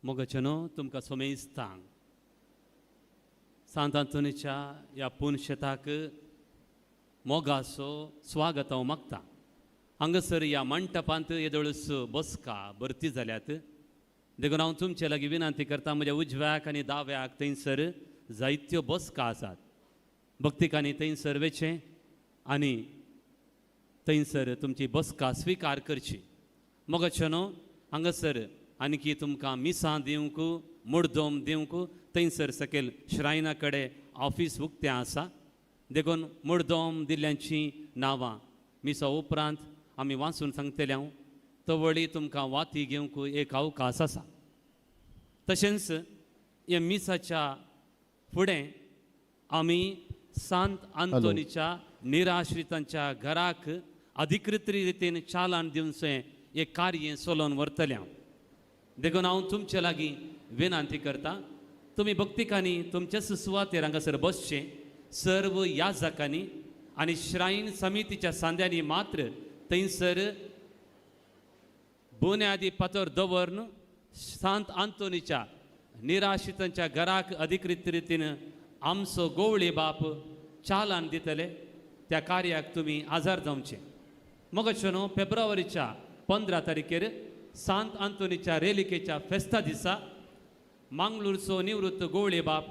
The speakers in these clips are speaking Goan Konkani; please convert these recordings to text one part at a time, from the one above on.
मोगाचेनो तुमकां सोमेस्तांक सांत आंतोनीच्या ह्या पुनशेताक मोगाचो स्वागत हांव मागता. हांगासर ह्या मंटपांत येदोळच बसका भरती जाल्यात देखून हांव तुमचे लागीं विनंती करता. म्हज्या उजव्याक आनी दाव्याक थंयसर जायत्यो बसका आसात. भक्तिकांनी थंयसर वेचें आनी थंयसर तुमची बसका स्विकार करची. मोगाचेनो हांगासर आनीकी तुमकां मिसां दिवंक मुडदोम दिवंक थंयसर सकयल श्रायना कडेन ऑफीस उक्तें आसा. देखून मुडदोम दिल्ल्यांचीं नांवां मिसा उपरांत आमी वाचून सांगतले. हांव तवळी तुमकां वाती घेवंक एक अवकाश आसा. तशेंच ह्या मिसाच्या फुडें आमी सांत आंतोनीच्या निराश्रितांच्या घराक अधिकृत रितीन चालन दिवचें एक कार्य चलोवन व्हरतलें हांव. देखून हांव तुमचे लागीं विनंती करता, तुमी भक्तिकांनी तुमच्याच सुवातेर हांगासर बसचें. सर्व याजकांनी आनी श्रायन समितीच्या सांद्यांनी मात्र थंयसर बुन्यादी फातर दवरून सांत आंतोनीच्या निराशितांच्या घराक अधिकृत रितीन आमचो गोवळी बाप चालन दितले. त्या कार्याक तुमी आजार जावचे. मगो न्हू फेब्रुवारीच्या 15 तारखेर सांत आंतोनीच्या रेलिकेच्या फेस्ता दिसा मांगलोरचो निवृत्त गोवळे बाप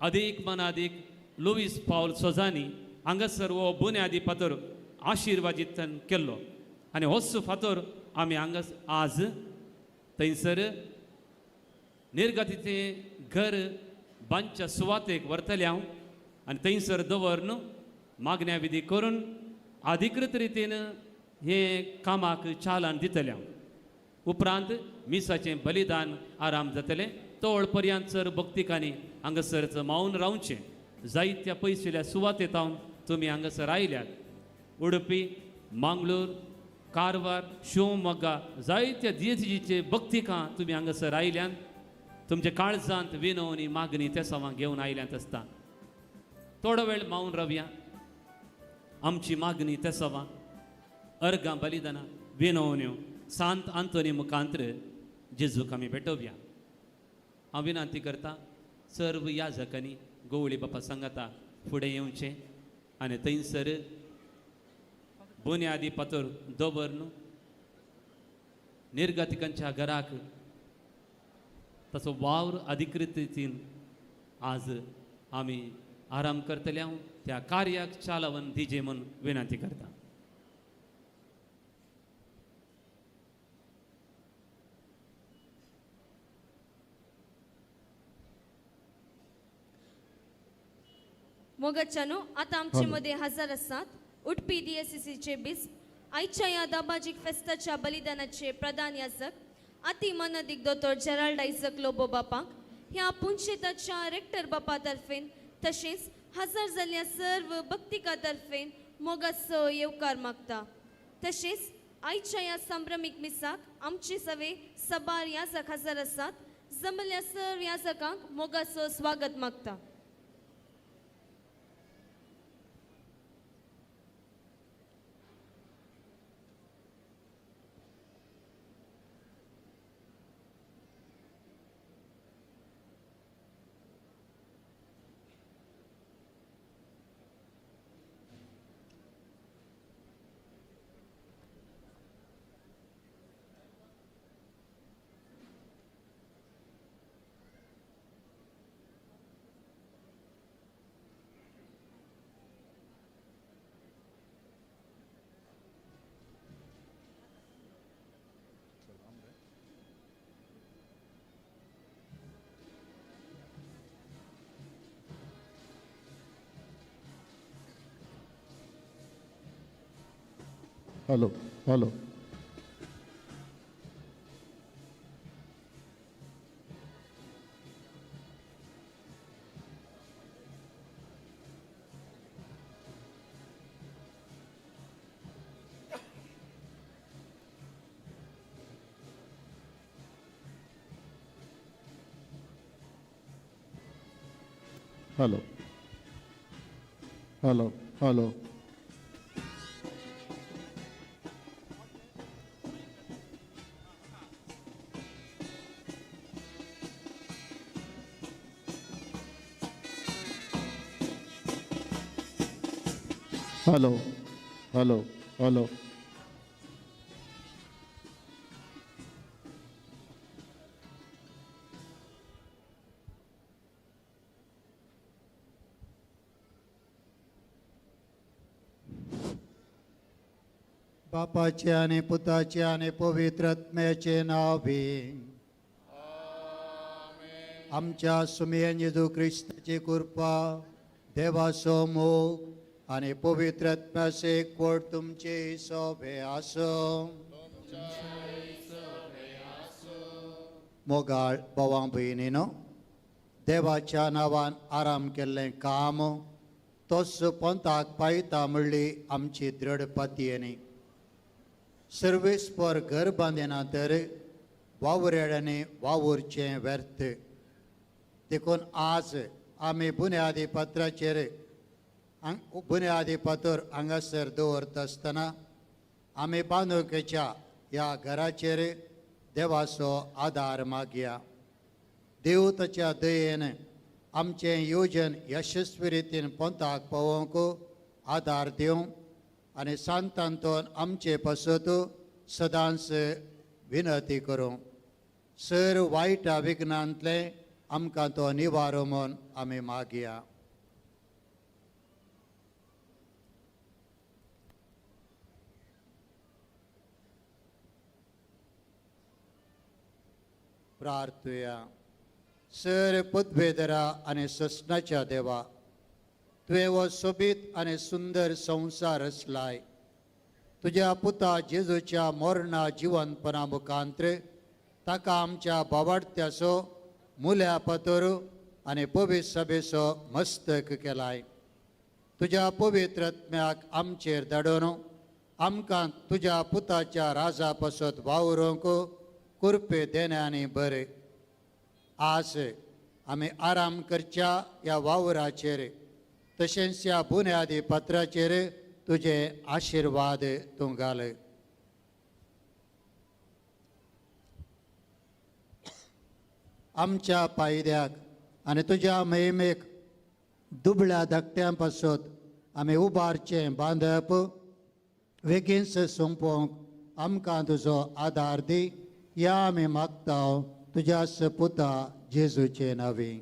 अदीक मनादीक लुईस पावल सोजानी हांगासर हो बुन्यादी फातर आशिर्वादीत केल्लो आनी होच फातर आमी हांगा आज थंयसर निर्गतीचें घर बांदच्या सुवातेक व्हरतले हांव आनी थंयसर दवरून मागण्या विधी करून अधिकृत रितीन हे कामाक चालन दितले हांव. उपरांत मिसाचें बलिदान आराम जातलें. तोळ पर्यंत सर भक्तिकांनी हांगासरच मावन रावचें. जायत्या पयसुल्या सुवातेत हांव तुमी हांगासर आयल्यात. उडपी, मांगलोर, कारवार, शिवमोग्गा जायत्या दियेजीचे भक्तिकां तुमी हांगासर आयल्यात. तुमच्या काळजांत विनवणी मागणी त्या सवां घेवन आयल्यात आसता. थोडो वेळ मावन रावया. आमची मागणी त्या सवां अर्गां बलिदानां विनवण्यो सांत आंतोनी मुखांत्र जेजूक आमी भेटोवया. हांव विनंती करता सर्व याजकांनी गोवळी बापा सांगाता फुडें येवचें आनी थंयसर बुन्यादी फातर दवरून निर्गतिकांच्या घराक ताचो वावर अधिकृत रितीन आज आमी आराम करतले. हांव त्या कार्याक चालवन दिजे म्हूण विनंती करता. मोगाच्यानो आतां आमचे मदें हजर आसात उडपी DSCCचे बिस्प आयच्या ह्या दाबाजीक फेस्ताच्या बलिदानाचे प्रधान याजक अति मानादीक दोतोर जेराल्ड आयजक लोबो बापाक ह्या पुनशेताच्या रेक्टर बापा तर्फेन तशेंच हजर जाल्ल्या सर्व भक्तिका तर्फेन मोगाचो येवकार मागता. तशेंच आयच्या ह्या संभ्रमीक मिसाक आमचे सवे सबार याजक हजर आसात. जमल्या सर्व याजकांक मोगाचो स्वागत मागता. Hello, hello. Hello, hello, hello. Hello hello hello. बापाचे आनी पुताचे आनी पवित्र आत्म्याचे नांव आमच्या सुमयेन जेजू क्रिस्ताची कृपा, देवाचो मोग आनी पवित्र आत्म्याचे एकवट तुमचे सोबे आसूं. मोगाळ भावां भयणीनो, देवाच्या नांवान आराम केल्लें काम तोच पंथाक पायता म्हणली आमची दृढ पातयेनी. सर्वेस्पर घर बांदिना तर वावुरेड्यांनी वावुरचें व्यर्थ. देखून आज आमी बुन्यादी पत्राचेर बुन्यादी पत्र हांगासर दवरता आसतना आमी बांदोवकेच्या ह्या घराचेर देवाचो आदार मागया. देव ताच्या दयेन आमचें योजन यशस्वी रितीन पंथाक पावोवंक आदार दिवं आनी सांतांतोन आमचे पासत सदांच विनंती करूं. सर वायट विघ्नांतलें आमकां तो निवारो म्हूण आमी मागया. प्रार्थुया. सर पदवेदरा आनी ससनाच्या देवा, तुवें हो सोबीत आनी सुंदर संवसार रचलाय. तुज्या पुता जेजूच्या मरणा जिवनपणा मुखांत्र ताका आमच्या बावाडत्याचो मुल्या पतर आनी पवित्र सभेचो मस्तक केलाय. तुज्या पवित्र आत्म्याक आमचेर धाडून आमकां तुज्या पुताच्या राजा पासत वावरूंक कृपे देण्यानी बरें. आज आमी आराम करच्या ह्या वावराचेर तशेंच ह्या बुन्यादी पत्राचेर तुजे आशिर्वाद तूं घाल. आमच्या पायद्याक आनी तुज्या महिमेक दुबळ्या धाकट्यां पासत आमी उबारचें बांदप बेगीनच सोंपोवंक आमकां तुजो आदार दी. ह्या आमी मागता तुज्या पुता जेजूचे नांवी.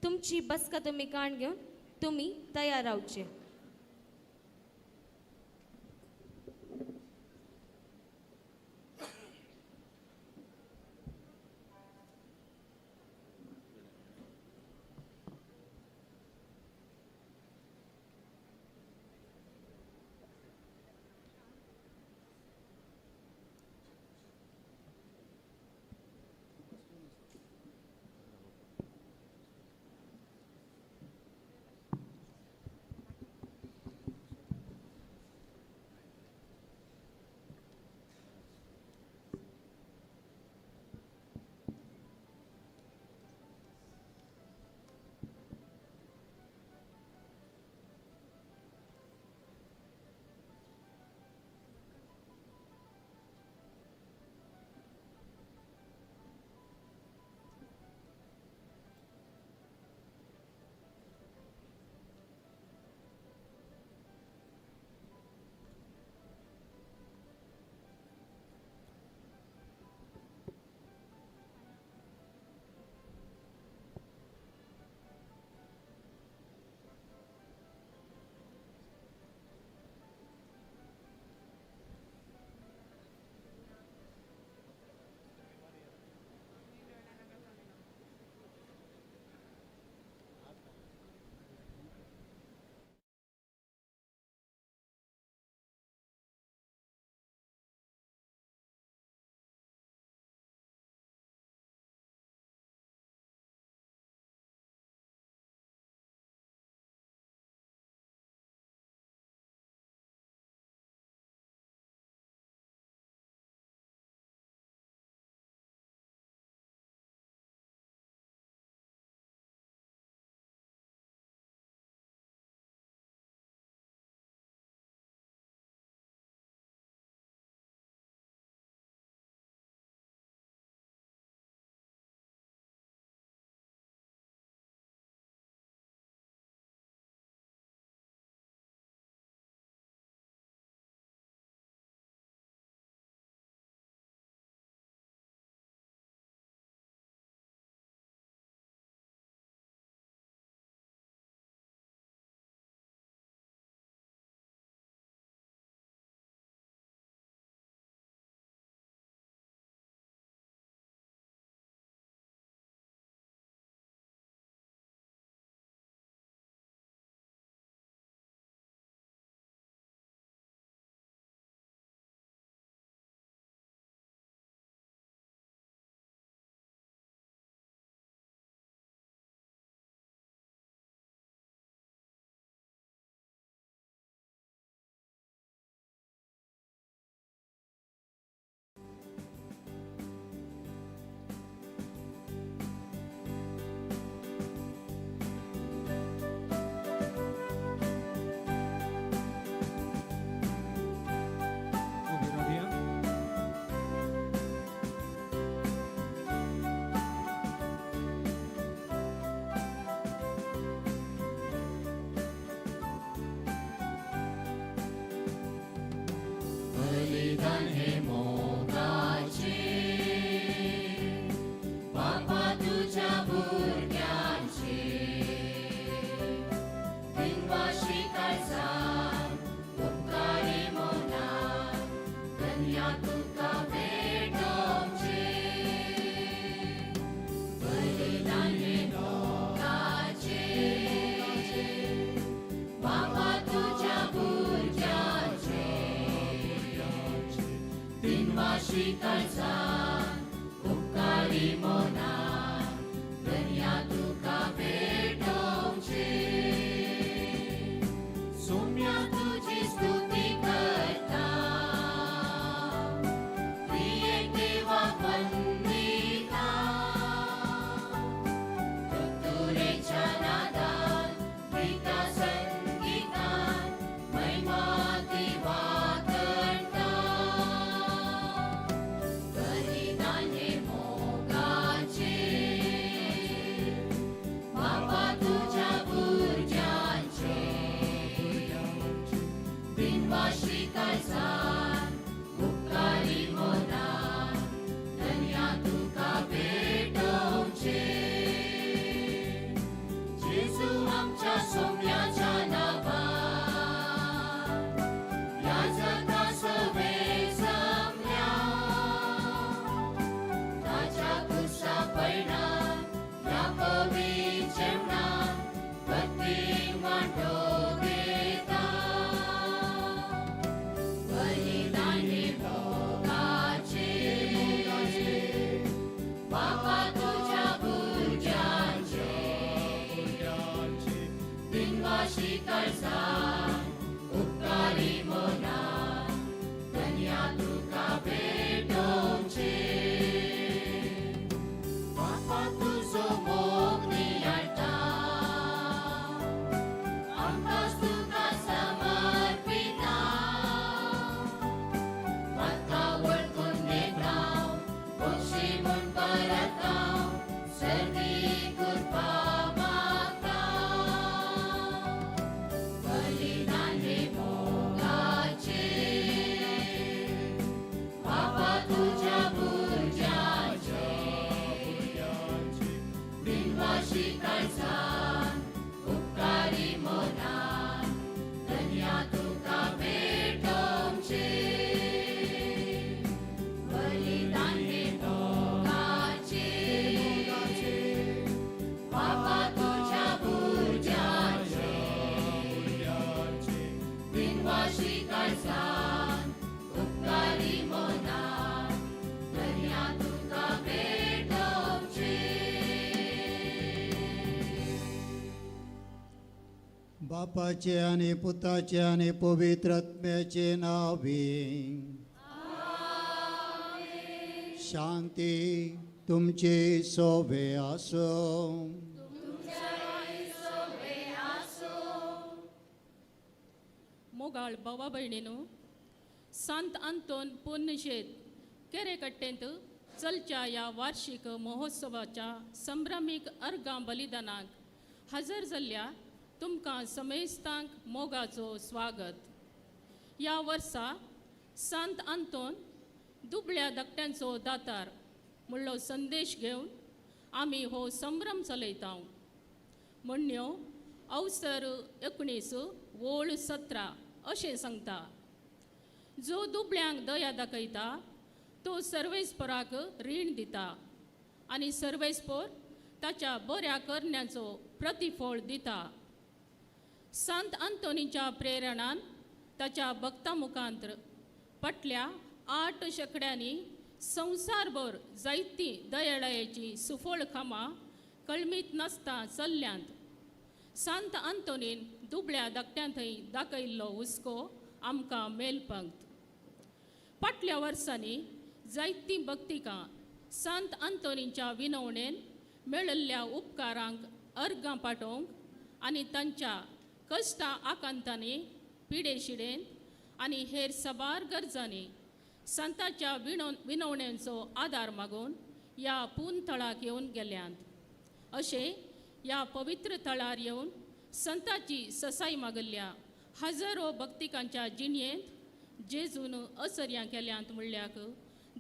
तुमची बसका तुमी काण घेवन तुमी तयार रावचे. बलिदान हे मोगाचे बापा तुझ्या भुरग्यांचे दिनवाशी काळजान उपकारी मनान धन्या तुका भेटोवचे. बलिदान हे मोगाचे बापा तुझ्या भुरग्यांचे दिनवाशी काळजान उपकारी मनान धन्या तुका भेटोवचे. सोम्या तुजी स्तुती करता प्रिय देवा वंदिता तुरेच्या नादान गीता संगीतान महिमा देवा करता. बापाचे आनी पुताचे आनी पवित्र आत्म्याचे नांवी. शांती तुमची सोबे आसूं. मोगाळ भावा भयणीनू, सांत आंतोन पुण्यशेत केरेकट्टेंत चलच्या ह्या वार्षिक महोत्सवाच्या संभ्रमीक अर्गां बलिदानाक हजर जाल्ल्या तुमकां समेस्तांक मोगाचो स्वागत. ह्या वर्सा सांत आंतोन दुबळ्या धाकट्यांचो दातार म्हणलो संदेश घेवन आमी हो संभ्रम चलयता. म्हणण्यो अवसर 19 ओळ 17 अशें सांगता, जो दुबळ्यांक दया दाखयता तो सर्वेस्पराक रीण दिता आनी सर्वेस्पर ताच्या बऱ्या करण्याचो प्रतिफळ दिता. सांत आंतोनीच्या प्रेरणान ताच्या भक्ता मुखांतर फाटल्या 8 शेंकड्यांनी संवसारभर जायती दयाळायेची सुफळ कामां कळमीत नासता चल्ल्यांत. सांत आंतोनीन दुबळ्या धाकट्यां थंय दाखयल्लो हुस्को आमकां मेलपंक्त. फाटल्या वर्सांनी जायतीं भक्तिकां सांत आंतोनीच्या विनवणेन मेळिल्ल्या उपकारांक अर्गां पाठोवंक आनी तांच्या कश्टां आकांतांनी पिडेशिडेन आनी हेर साबार गरजांनी सांताच्या विनवण्यांचो आदार मागून ह्या पून थळाक येवन गेल्यांत. अशें ह्या पवित्र थळार येवन संताची ससाई मागल्ल्या हजारो भक्तिकांच्या जिणयेंत जेजून असर्यां केल्यांत म्हणल्याक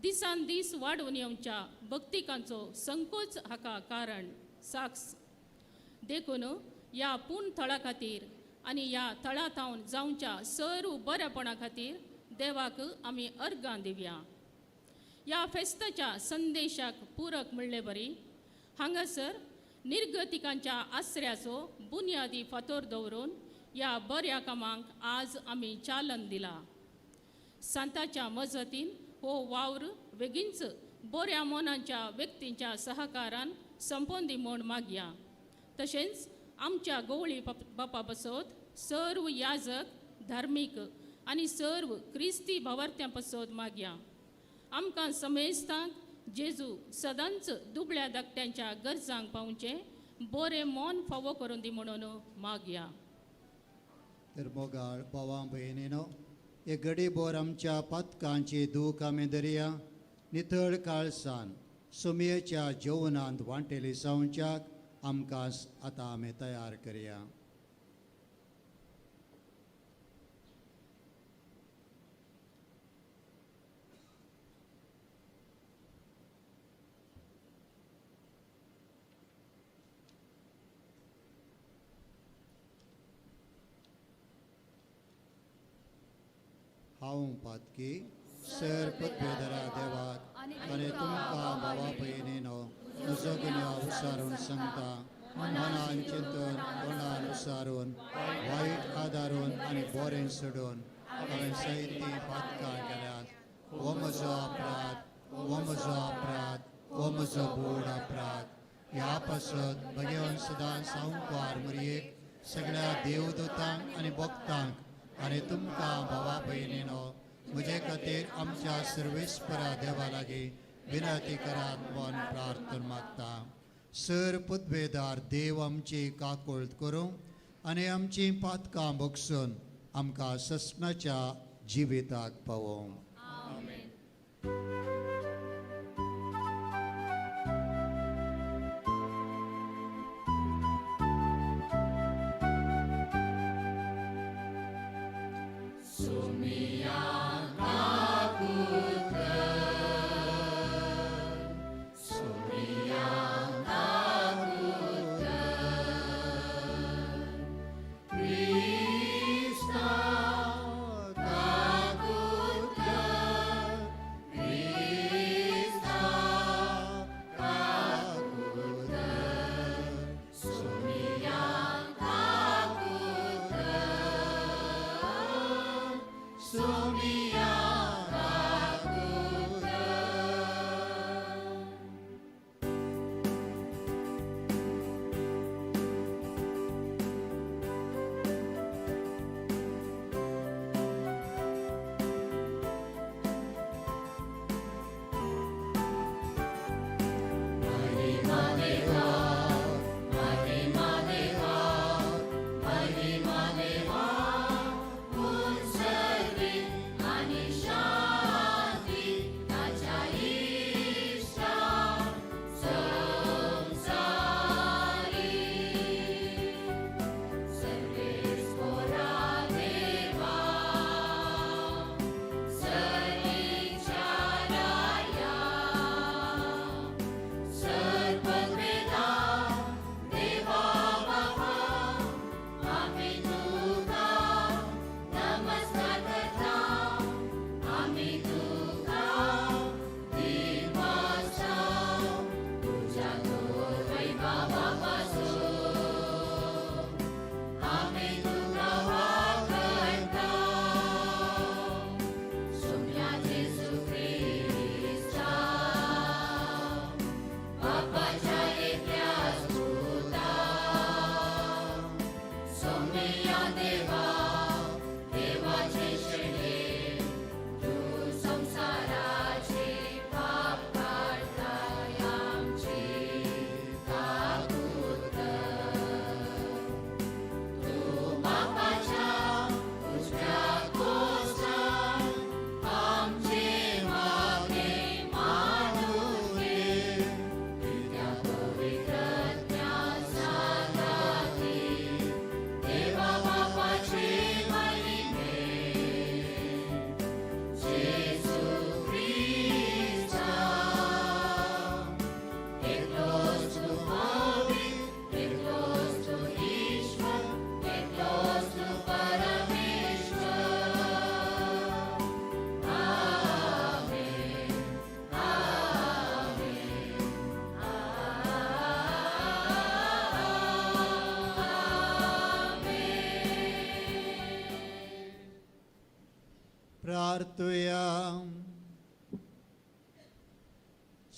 दिसान दीस वाडून येवच्या भक्तिकांचो संकोच हाका कारण साक्ष. देखून ह्या पूण थळा खातीर आनी ह्या थळा थावन जावच्या सर्व बरेपणा खातीर देवाक आमी अर्गां दिवया. ह्या फेस्ताच्या संदेशाक पुरक म्हणले बरी हांगासर निर्गतिकांच्या आसऱ्याचो बुन्यादी फातोर दवरून ह्या बऱ्या कामांक आज आमी चालन दिला. सांताच्या मजतीन हो वावर बेगीनच बऱ्या मनाच्या व्यक्तींच्या सहकारान संपोवन दी म्हूण मागया. तशेंच आमच्या गवळी बापा पासत सर्व याजक धार्मीक आनी सर्व क्रिस्ती भावार्थ्यां पासत मागया. आमकां समेस्तांक जेजू सदांच दुबळ्या धाकट्यांच्या गरजांक पावचें बरें मन फावो करून दी म्हणून मागया. तर मोगाळ भावां भयणीनो, एक घडीभर आमच्या पातकांची दूख आमी दरया नितळ काळसान सुमयेच्या जेवणांत वांटेली जावच्याक आमकां आतां आमी तयार करया. हांव पातकी सर पदवेधरा देवाक आनी तुमकां भावा भयणीनो म्हजो गुन्यांव विचारून सांगता. मनान चिंतून तोंडान विचारून वायट आदारून आनी बरें सोडून हांवें जायतीं पातकां केल्यात. हो म्हजो अपराध, हो म्हजो अपराध, हो म्हजो व्हड अपराध. ह्या पासत भगवान सदां सावकार मरयेक सगळ्या देवदूतांक आनी भक्तांक आनी तुमकां भावा भयणीनो म्हजे खातीर आमच्या सर्वेस्परा देवा लागीं विनंती करात म्हूण प्रार्थना मागता. सर पदवेदार देव आमची काकुळट करूं आनी आमची पातकां भोगसून आमकां ससनाच्या जिविताक पावोवं. Krista, Kakutka.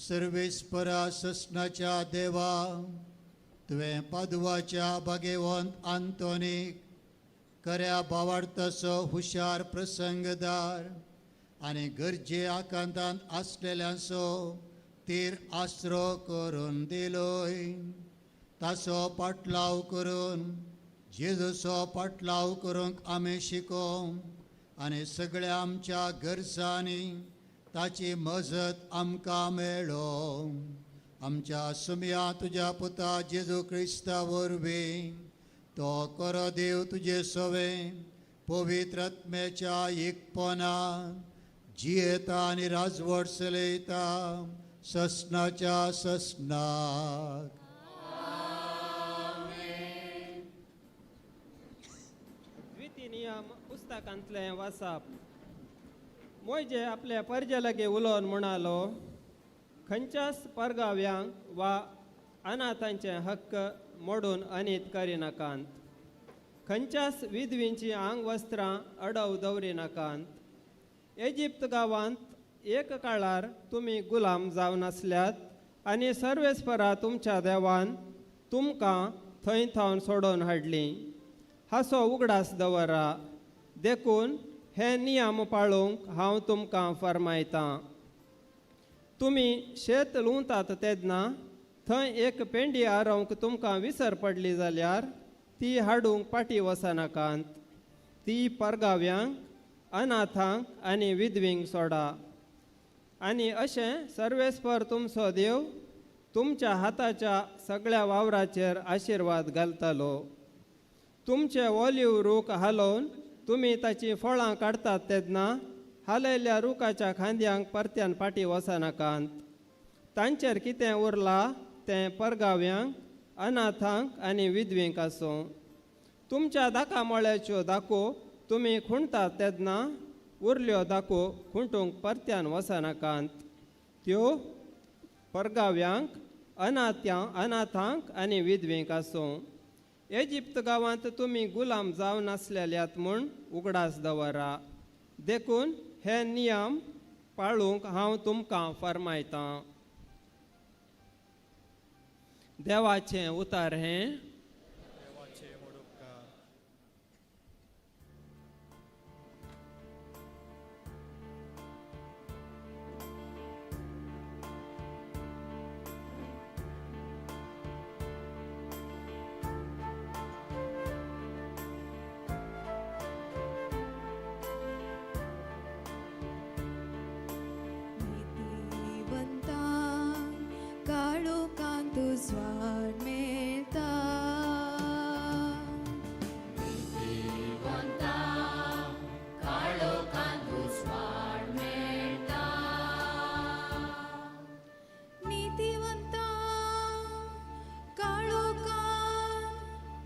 सर्वेस्परा ससनाच्या देवा, तुवें पादवाच्या भागेवंत आंतोनीक खऱ्या भावार्थाचो हुशार प्रसंगदार आनी गरजे आकांतांत आसलेल्यांचो तीर आसरो करून दिलोय. ताचो पाटलाव करून जेजूचो पाटलाव करूंक आमी शिकोवंक आनी सगळ्या आमच्या गरजांनी ताची मजत आमकां मेळो. आमच्या सुमया तुज्या पुता जेजू क्रिस्ता वरवीं तो करो देव तुजे सवे पवित्र आत्म्याच्या एकपणान जियेता आनी राजवट चलयता ससनाच्या ससनाक. द्वितीय नियम पुस्तकांतलें वासाप. मोयजे आपल्या परजे लागीं उलोवन म्हणालो, खंयच्याच परगाव्यांक वा अनाथांचे हक्क मोडून अनीत करिनाकात, खंयच्याच विधवींची आंगवस्त्रां अडव दवरिनाकात. इजिप्त गांवांत एक काळार तुमी गुलाम जावन आसल्यात आनी सर्वेस्परा तुमच्या देवान तुमकां थंय थावन सोडोवन हाडली हाचो उगडास दवरा. देखून हे नियम पाळूंक हांव तुमकां फर्मायतां. तुमी शेत लुंवतात तेन्ना थंय एक पेंडी आरोवंक तुमकां विसर पडली जाल्यार ती हाडूंक पाटी वचनाकात. ती परगाव्यांक, अनाथांक आनी विधवींक सोडा. आनी अशें सर्वेस्पर तुमचो देव तुमच्या हाताच्या सगळ्या वावराचेर आशिर्वाद घालतलो. तुमचे ओलीव रूख हालोवन तुमी ताचीं फळां काडटात तेन्ना हालयल्ल्या रुखाच्या खांद्यांक परत्यान फाटीं वचनाकात. तांचेर कितें उरलां तें परगाव्यांक, अनाथांक आनी विधवींक आसूं. तुमच्या दाका मळ्याच्यो दाको तुमी खुणटात तेन्ना उरल्यो दाको खुंटूंक परत्यान वचनाकात. त्यो परगाव्यांक, अनाथांक आनी विधवींक आसूं. इजिप्त गांवांत तुमी गुलाम जावन आसलेल्यात म्हूण उगडास दवरा. देखून हे नियम पाळूंक हांव तुमकां फर्मायतां. देवाचें उतार हें. काळोखांत मेळता, नीतिवंतांक काळोखांत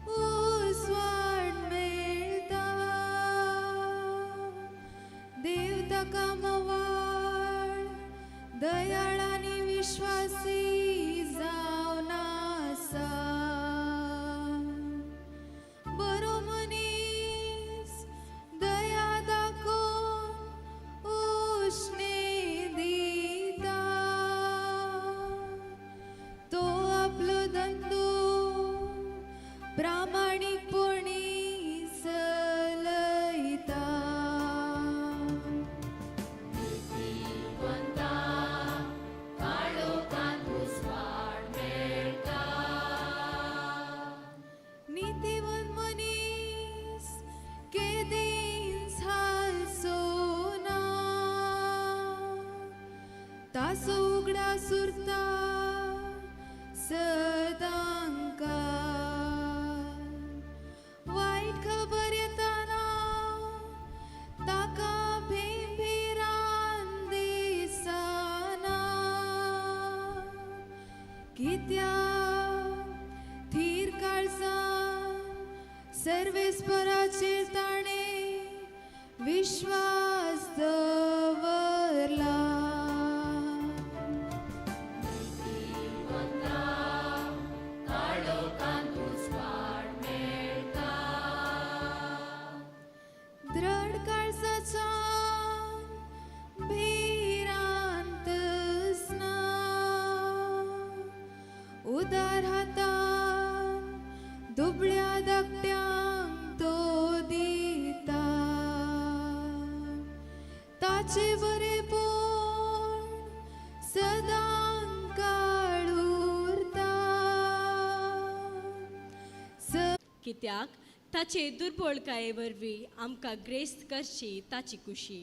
उजवाड मेळता. देव ताका मवाळ, दयाळ आनी विश्वासी जावन आसा. बरो मनीस दया दाखोवन उश्णे दिता. तो आपलो धंदो प्रामाणीकपणी चलयता. नीतिवंत मनीस केदींच हालचो ना, ताचो उगडास उरता सदांकाळ. वायट खबर येतना ताका भिरांत दिसना, कित्याक थीर काळजान सर्वेस्पराचेर ताणें विश्वास दवरला. द्रढ काळजाच्या भिरांतच ना, उदार हातान दुबळ्या धाकट्यांक तो दिता. ताचे बरेपण सदां काळ उरता. कित्याक ताचे दुर्बळकाये वरवीं आमकां ग्रेस्त करची ताची खुशी.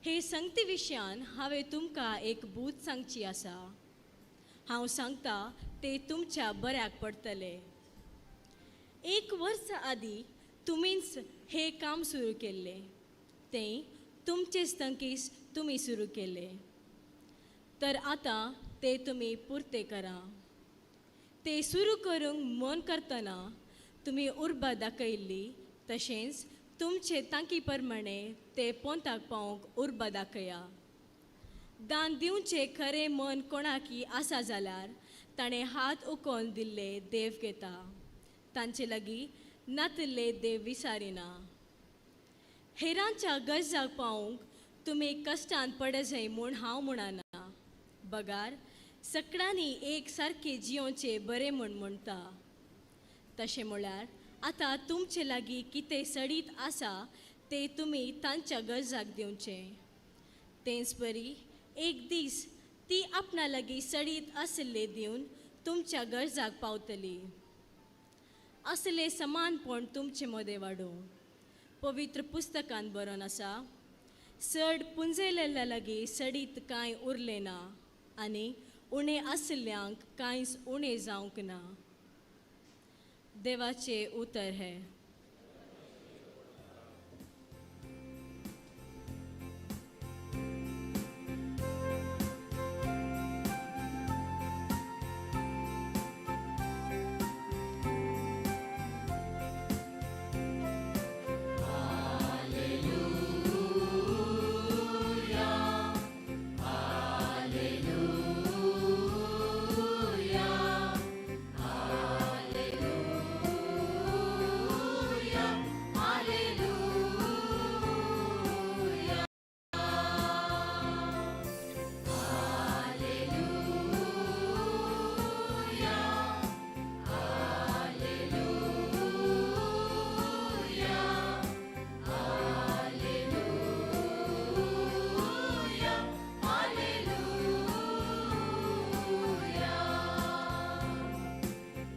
हे संगती विशयान हांवें तुमकां एक बूद सांगची आसा. हांव सांगता ते तुमच्या बऱ्याक पडटले. एक वर्सा आदीं तुमीच हें काम सुरू केल्लें, तें तुमचेच तंकीस तुमी सुरू केलें, तर आतां तें तुमी पुरतें करा. तें सुरू करूंक मन करतना तुमी उर्बा दाखयल्ली, तशेंच तुमचे तांकी प्रमाणे ते पोंताक पावोवंक उर्बा दाखया. दान दिवचें खरें मन कोणाकी आसा जाल्यार ताणें हात उकोवन दिल्ले देव घेता, तांचे लागीं नातिल्ले देव विसारिना. हेरांच्या गरजाक पावोवंक तुमी कश्टान पडजाय म्हूण हांव म्हणना, बगार सगळ्यांनी एक सारकें जियोवचें बरें म्हूण म्हणटा. तशें म्हळ्यार आतां तुमचे लागीं कितें सडीत आसा तें तुमी तांच्या गरजाक दिवचें. तेंच परी एक दीस ती आपणा लागीं सडीत आशिल्लें दिवन तुमच्या गरजाक पावतली. असलें समानपण तुमचे मदें वाडोवं. पवित्र पुस्तकान बरोवन आसा, चड पुंजयलेल्या लागीं सडीत कांय उरलें ना आनी उणें आशिल्ल्यांक कांयच उणें जावंक ना. देवाचें उतर हें.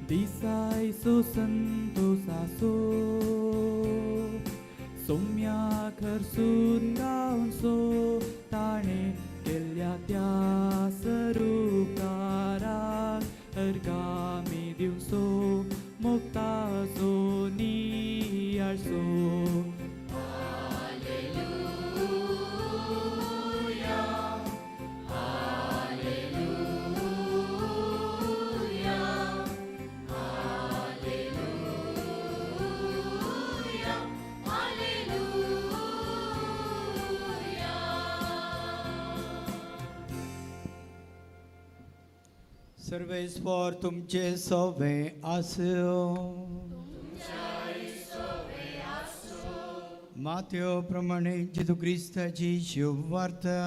दिसायसो संतोसासो सोम्या खरसून गावसो ताणे केल्ल्या त्या सरुकाराक अर्गामी दिवसो मुक्तासो नियाळसो. सर्वेस्पर तुमचे सोवे आसूं. माथ्यो प्रमाणे जेजू क्रिस्ताची शुभवार्ता.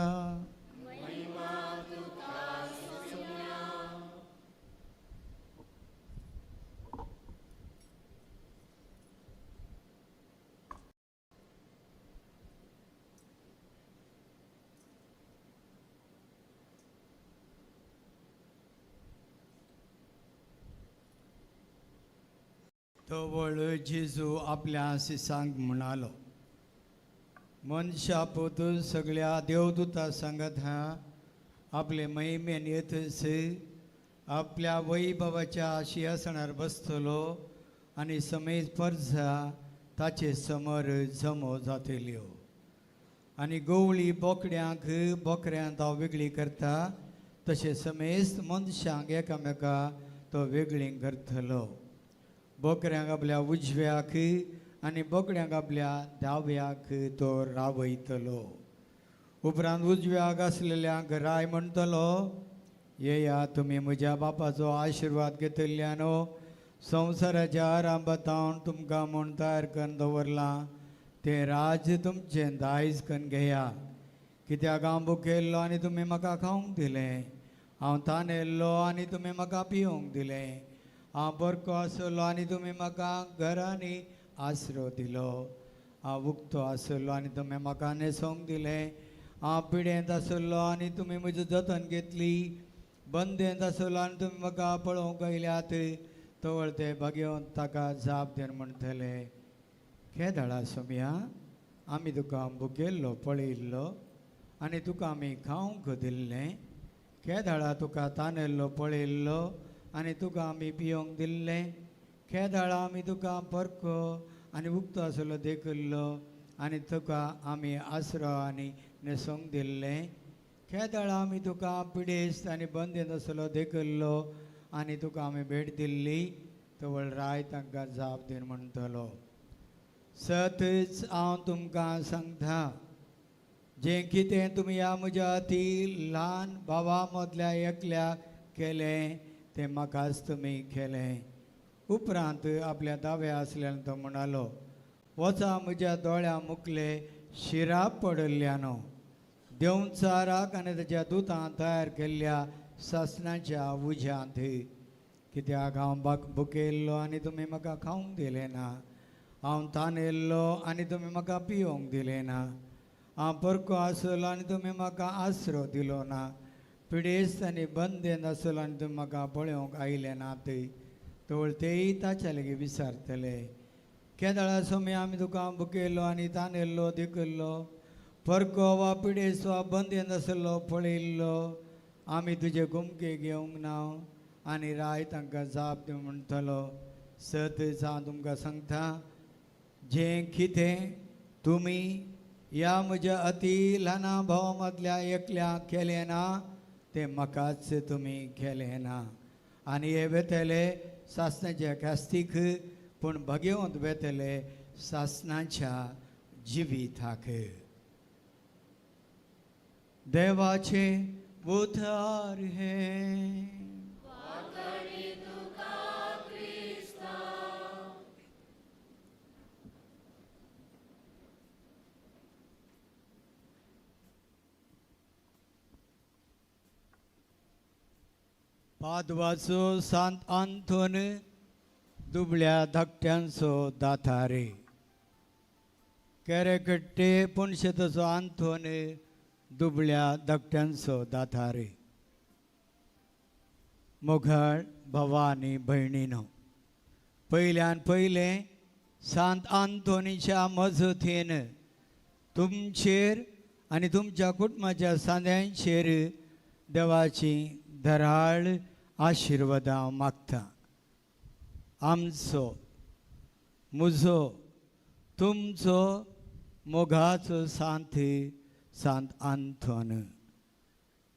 तवळ जेजू आपल्या शिसांक म्हणालो, मनशा पोतू सगळ्या देवदूता सांगत हा आपले महिमेन येतस आपल्या वैभवाच्या शिंहासनार बसतलो आनी समेज परजा ताचे समर जमो जातल्यो. आनी गवळी बोकड्यांक बोकड्यांक हांव वेगळी करता तशें समेस्त मनशांक एकामेका तो वेगळी करतलो. बोकड्यांक आपल्या उजव्याक आनी बोकड्यांक आपल्या दाव्याक तो रावयतलो. उपरांत उजव्याक आसलेल्यांक राय म्हणटलो, येया तुमी म्हज्या बापाचो आशिर्वाद घेतल्यानो संवसाराच्या आरंभातावन तुमकां म्हूण तयार करून दवरलां तें राज्य तुमचें दायज करून घेया. कित्याक हांव भुकेल्लो आनी तुमी म्हाका खावंक दिलें, हांव तानेल्लो आनी तुमी म्हाका पिवंक दिलें. हांव बरको आसलो आनी तुमी म्हाका घरांनी आसरो दिलो. हांव उक्तो आसलो आनी तुमी म्हाका न्हेसोवंक दिलें. हांव पिडेंत आसलो आनी तुमी म्हजी जतन घेतली. बंदेंत आसलो आनी तुमी म्हाका पळोवंक आयल्यात. तवळ ते भागेवन ताका जाप दिवन म्हणटले, केदळा सोम्या आमी तुका भुकेल्लो पळयल्लो आनी तुका आमी खावंक दिल्लें. केदळा तुका तानेल्लो पळयल्लो आनी तुका आमी पिवंक दिल्लें. केदळा आमी तुका परको आनी उक्तो आसलो देखिल्लो आनी तुका आमी आसरो आनी न्हेसोवंक दिल्लें. केदळा आमी तुका पिडेस्त आनी बंदेंत आसलो देखिल्लो आनी तुका आमी भेट दिल्ली. तवळ राय तांकां जाप दिवन म्हणटलो, सतच हांव तुमकां सांगता, जें कितें तुमी ह्या म्हज्या अती ल्हान भावा मदल्या एकल्याक केलें तें म्हाकाच तुमी केलें. उपरांत आपल्या दाव्या आसल्यान तो म्हणालो, वचा म्हज्या दोळ्या मुखले शिराप पडिल्ल्यानो, देंवचाराक आनी ताच्या दुतां तयार केल्ल्या सासणाच्या उज्यांत. कित्याक हांव भुकेल्लो आनी तुमी म्हाका खावंक दिलें ना. हांव तानेल्लो आनी तुमी म्हाका पिवंक दिलें ना. हांव परको आसलो आनी तुमी म्हाका आसरो दिलो ना. पिडेस्त आनी बंदेंत आसलो आनी तुमी म्हाका पळोवंक आयले नात. तवळ तेय ताच्या लागीं विचारतले, केदळा सोमी आमी तुका भुकेल्लो आनी तानेल्लो देखिल्लो, परको वा पिडेस्त वा बंदेंत आसलो पळयल्लो, आमी तुजे गुमके घेवंक ना. आनी राय तांकां जाप दिवन म्हणटलो, सतच हांव तुमकां सांगता, जें कितें तुमी ह्या म्हज्या अती ल्हाना भावा मदल्या एकल्याक केलें ना तें म्हाकाच तुमी केलें ना. आनी हे वेतले सासणाच्या कास्तीक, पूण भगेवंत वेतले सासणाच्या जिविताक. देवाचें उतार हें. पादवाचो सांत आंतोन दुबळ्या धाकट्यांचो दातारे. केरेकट्टे पुणशेताचो आंतोन दुबळ्या धाकट्यांचो दातारे. मोगाळ भवानी भयणीनो, पयल्यान पयलें सांत आंतोनीच्या मजतीन तुमचेर आनी तुमच्या कुटुंबाच्या सांद्यांचेर देवाची धराळ आशिर्वादां मागता. आमचो म्हजो तुमचो मोगाचो सांत सांत आंतोन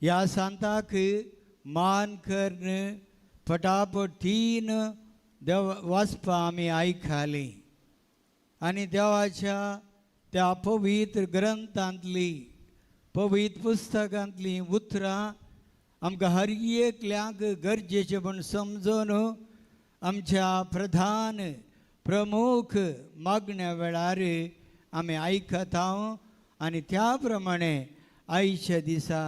ह्या सांताक मान करून फटाफट तीन देव वाचपां आमी आयकलीं आनी देवाच्या त्या पवित्र ग्रंथांतली पवित्र पुस्तकांतलीं उतरां आमकां हर एकल्याक गरजेचें म्हूण समजून आमच्या प्रधान प्रमुख मागण्या वेळार आमी आयकता आनी त्या प्रमाणे आयच्या दिसा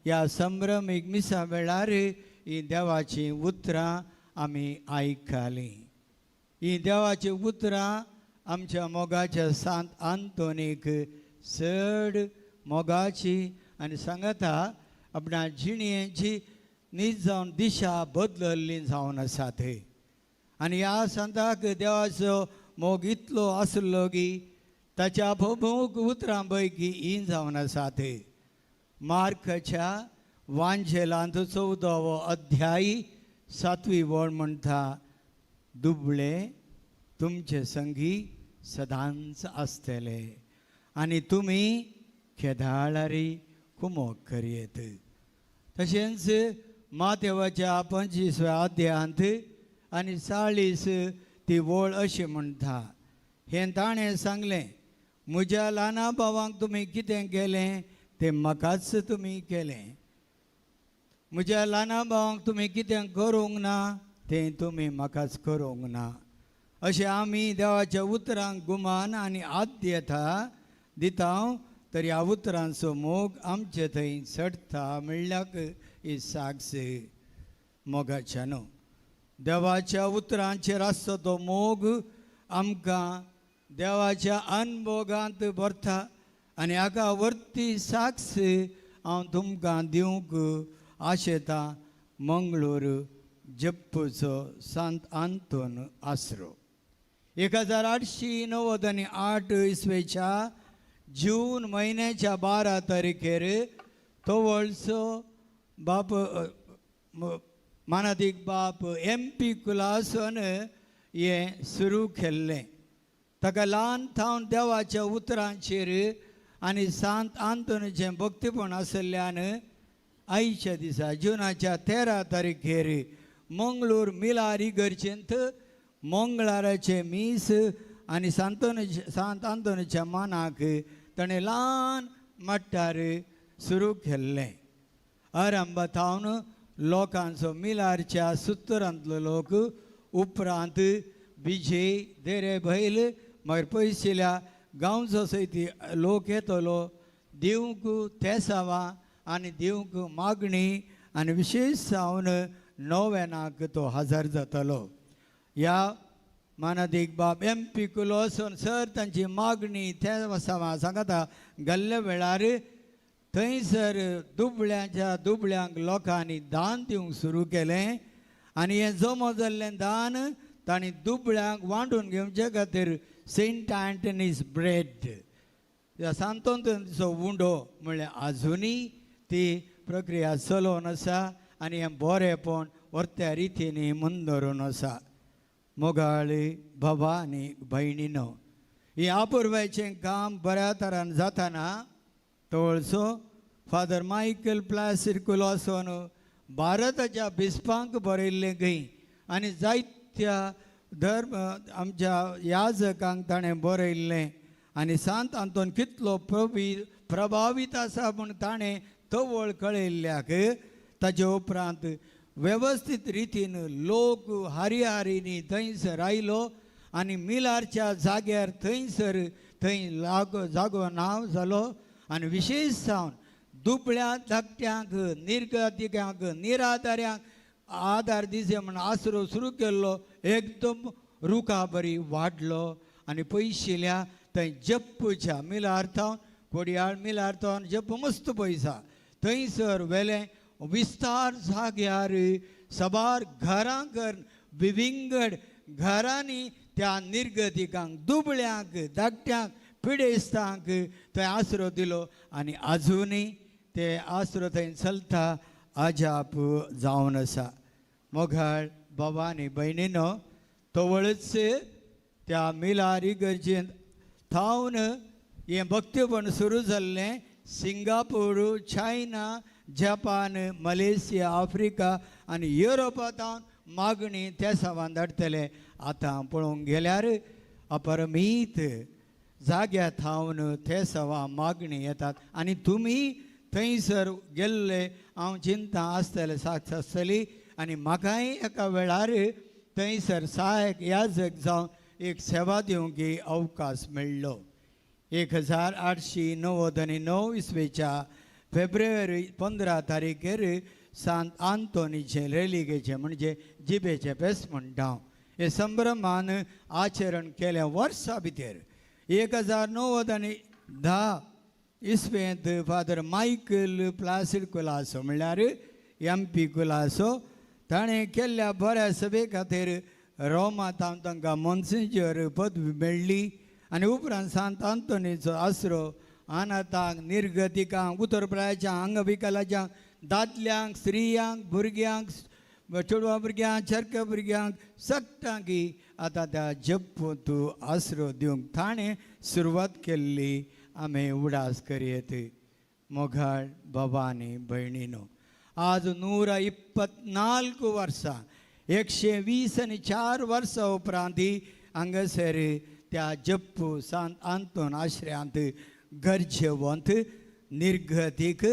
ह्या संभ्रमीक मिसा वेळार ही देवाचीं उतरां आमी आयकलीं. ही देवाचीं उतरां आमच्या मोगाच्या सांत आंतोनीक चड मोगाची आनी सांगता आपणा जिणेची नीज जावन दिशा बदलल्ली जावन आसा थंय. आनी ह्या सांताक देवाचो मोग इतलो आसलो की ताच्या प्रमुख उतरां पैकी ही जावन आसा थंय. मार्काच्या वांजेलांत 14वो अध्याय 7वी वळ म्हणटा, दुबळे तुमचे संगी सदांच आसतले आनी तुमी खेदाळारी कुमोक करयेत. तशेंच मातेवाच्या 25व्या अध्यायांत आनी 40 ती वळ अशी म्हणटा, हें ताणें सांगलें, म्हज्या ल्हाना भावांक तुमी कितें केलें तें म्हाकाच तुमी केलें, म्हज्या ल्हाना भावांक तुमी कितें करूंक ना तें तुमी म्हाकाच करूंक ना. अशें आमी देवाच्या उतरांक गुमान आनी आद्यता दिता तर ह्या उतरांचो मोग आमचे थंय चडटा म्हणल्याक ही साक्ष मोगाच्या न्हू. देवाच्या उतरांचेर आसता तो मोग आमकां देवाच्या अनभोगांत भरता आनी हाका वर्ती साक्ष हांव तुमकां दिवंक आशेता. मंगळूर जप्पूचो सांत आंतोन आसरो 1898 इसवेच्या जून म्हयन्याच्या 12 तारखेर तवळचो बाप मानादीक बाप एम पी कुलासन हें सुरू केल्लें. ताका ल्हान थावन देवाच्या उतरांचेर आनी सांत आंतोनीचें भक्तीपण आशिल्ल्यान आयच्या दिसा जुनाच्या 13 तारखेर मंगळूर मिलार इगर्जेंत मंगळाराचें मीस आनी सांत आंतोनीच्या मानाक ताणें ल्हान मट्टार सुरू केल्लें. आरंभा थावन लोकांचो मिलारच्या सुत्तरांतलो लोक उपरांत बिजे देरे बैल मागीर पयशिल्या गांवचो सयत लोक येतलो दिवंक तेसावां आनी दिवंक मागणी आनी विशेश जावन नोवेनाक तो हजर जातलो. ह्या मानादीक बाब एम पी कुलोसन सर तांची मागणी तेसावां सांगता गेल्ल्या वेळार थंयसर दुबळ्यांच्या दुबळ्यांक लोकांनी दान दिवंक सुरू केलें आनी हें जमो जाल्लें दान तांणी दुबळ्यांक वांटून घेवचे खातीर सेंट अँटनीज ब्रेड ह्या सांतोंचो उंडो म्हणल्यार आजुनूय ती प्रक्रिया चलोवन आसा आनी हें बरेंपण व्हरत्या रितींनी मुंदरून आसा. मोगाळी बाबा आनी भयणीनो, ही आपुरबायचें काम बऱ्या तरान जाताना तवळचो फादर मायकल प्लासीड कुलासन भारताच्या बिस्पांक बरयल्लें गय आनी जायत्या धर्म आमच्या याजकांक ताणें बरयल्लें आनी सांत आंतोन कितलो प्रभावीत आसा म्हूण ताणें तवळ कळयल्ल्याक ताजे उपरांत वेवस्थीत रितीन लोक हारी थंयसर आयलो आनी मिलारच्या जाग्यार थंयसर थंय जागो नांव जालो आनी विशेश जावन दुबळ्या धाकट्यांक निर्गतिकांक निराधाऱ्यांक आदार दिसे म्हण आसरो सुरू केल्लो एकदम रुखा बरी वाडलो आनी पयशिल्या थंय जप्पूच्या मिलार थावन कोडयाळ मिलार थावन जप्प मस्त पयसा थंयसर वेलें विस्तार जाग्यार सबार घरां कर विविंगड घरांनी त्या निर्गतिकांक दुबळ्यांक धाकट्यांक पिडेस्तांक थंय आसरो दिलो आनी आजुनूय ते आसरो थंय चलता अजाप जावन आसा. मोगाळ बाबा आनी भयणीनो, तवळच त्या मिलार इगर्जेंत थावन हें भक्तीपण सुरू जाल्लें. Singapore, China, Japan, Malaysia, Africa आनी युरोपा थावन मागणी त्या सावान धाडटले. आतां पळोवंक गेल्यार अपरमीत जाग्या थावन ते सवा मागणी येतात आनी तुमी थंयसर गेल्ले हांव चिंता आसतलें साक्ष आसतली आनी म्हाकाय एका वेळार थंयसर सहायक याजक जावन एक सेवा दिवंक अवकाश मेळ्ळो. 1899 इसवेच्या फेब्रुवारी 15 तारखेर सांत आंतोनीचें रेलिगेचें म्हणजे जिबेचें फेस्त म्हणटा हांव हें संभ्रमान आचरण केलें. वर्सा भितर 1910 इसवेंत फादर मायकल प्लासीड कुलासो म्हणल्यार एम पी कुलासो ताणें केल्ल्या बऱ्या सभे खातीर रोमांत तांकां मोन्सिंजर पदवी मेळ्ळी आनी उपरांत सांत आंतोनीचो आसरो अनाथांक निर्गतिकांक उतरप्रायाच्या अंगविकलाच्या दादल्यांक स्त्रियांक भुरग्यांक चेडवा भुरग्यांक चरक्या भुरग्यांक सगळ्यांक आतां त्या जप्पूंत आसरो दिवंक ताणें सुरवात केल्ली आमी उडास करयत. मोगाळ बाबा आनी भयणीनो, आज 124 वर्सां 124 वर्सां उपरांत हांगासर त्या जप्पू सांत आंतोन आश्रयांत गरजेवंत निर्गतीक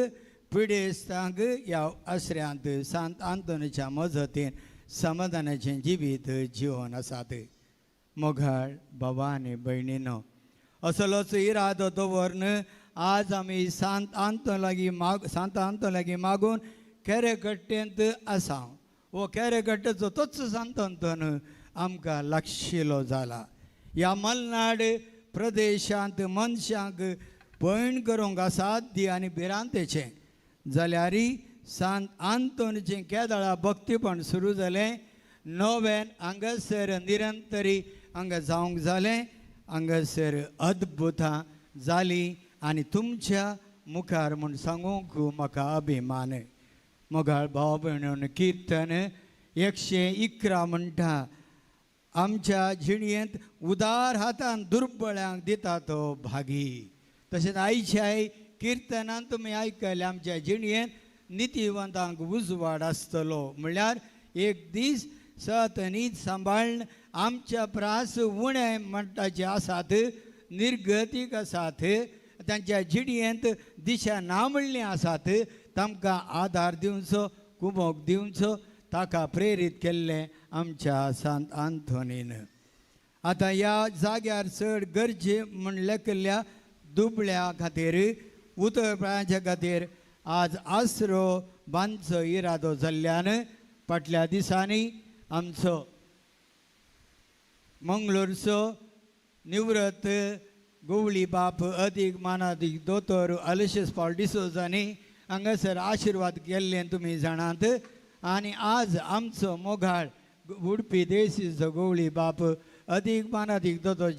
पिडेस्तांक ह्या आश्रयांत सांत आंतोनीच्या मजतीन समाधानाचें जिवीत जिवन आसात. मोगाळ बाबा आनी भयणीनो, असलोच इरादो दवरून आज आमी सांत आंतोन लागीं माग सांत आंतोन लागीं मागून केरेकट्टेंत आसा. हो केरेकट्टेचो तोच सांत आंतोन आमकां लागशिलो जाला. ह्या मलनाड प्रदेशांत मनशांक पयण करूंक असाध्य आनी भिरांतेचें जाल्यारय सांत आंतोनीचें केदळा भक्तीपण सुरू जालें. नोवेन हांगासर निरंतरी हांगा जावंक जालें. हांगासर अद्भुतां जालीं आनी तुमच्या मुखार म्हूण सांगूंक म्हाका अभिमान. मोगाळ भाव भयणीन किर्तन 111 म्हणटा, आमच्या जिणयेंत उदार हातान दुर्बळ्यांक दिता तो भागी. तशेंच आयच्याय किर्तनान तुमी आयकले आमच्या जिणयेंत नितीवंतांक उजवाड आसतलो. म्हणल्यार एक दीस सत नीत सांबाळून आमच्या प्रास उणें म्हणटाचे आसात, निर्गतीक आसात, तांच्या जिणयेंत दिशा ना म्हणली आसात, तांकां आदार दिवचो, कुमोक दिवचो, ताका प्रेरीत केल्लें आमच्या सांत आंतोनीन. आतां ह्या जाग्यार चड गरजे म्हण लेखिल्ल्या दुबळ्या खातीर, उतरप्रायांच्या खातीर आज आसरो बांदचो इरादो जाल्ल्यान फाटल्या दिसांनी आमचो मंगळूरचो निवृत्त गोवळी बाप अदीक मानादीक दोतोर अलशियस पावल डिसोजांनी हांगासर आशिर्वाद केल्ले तुमी जाणात. आनी आज आमचो मोगाळ उडपी देसीचो गोवळी बाप अदीक मानादीक दोतोर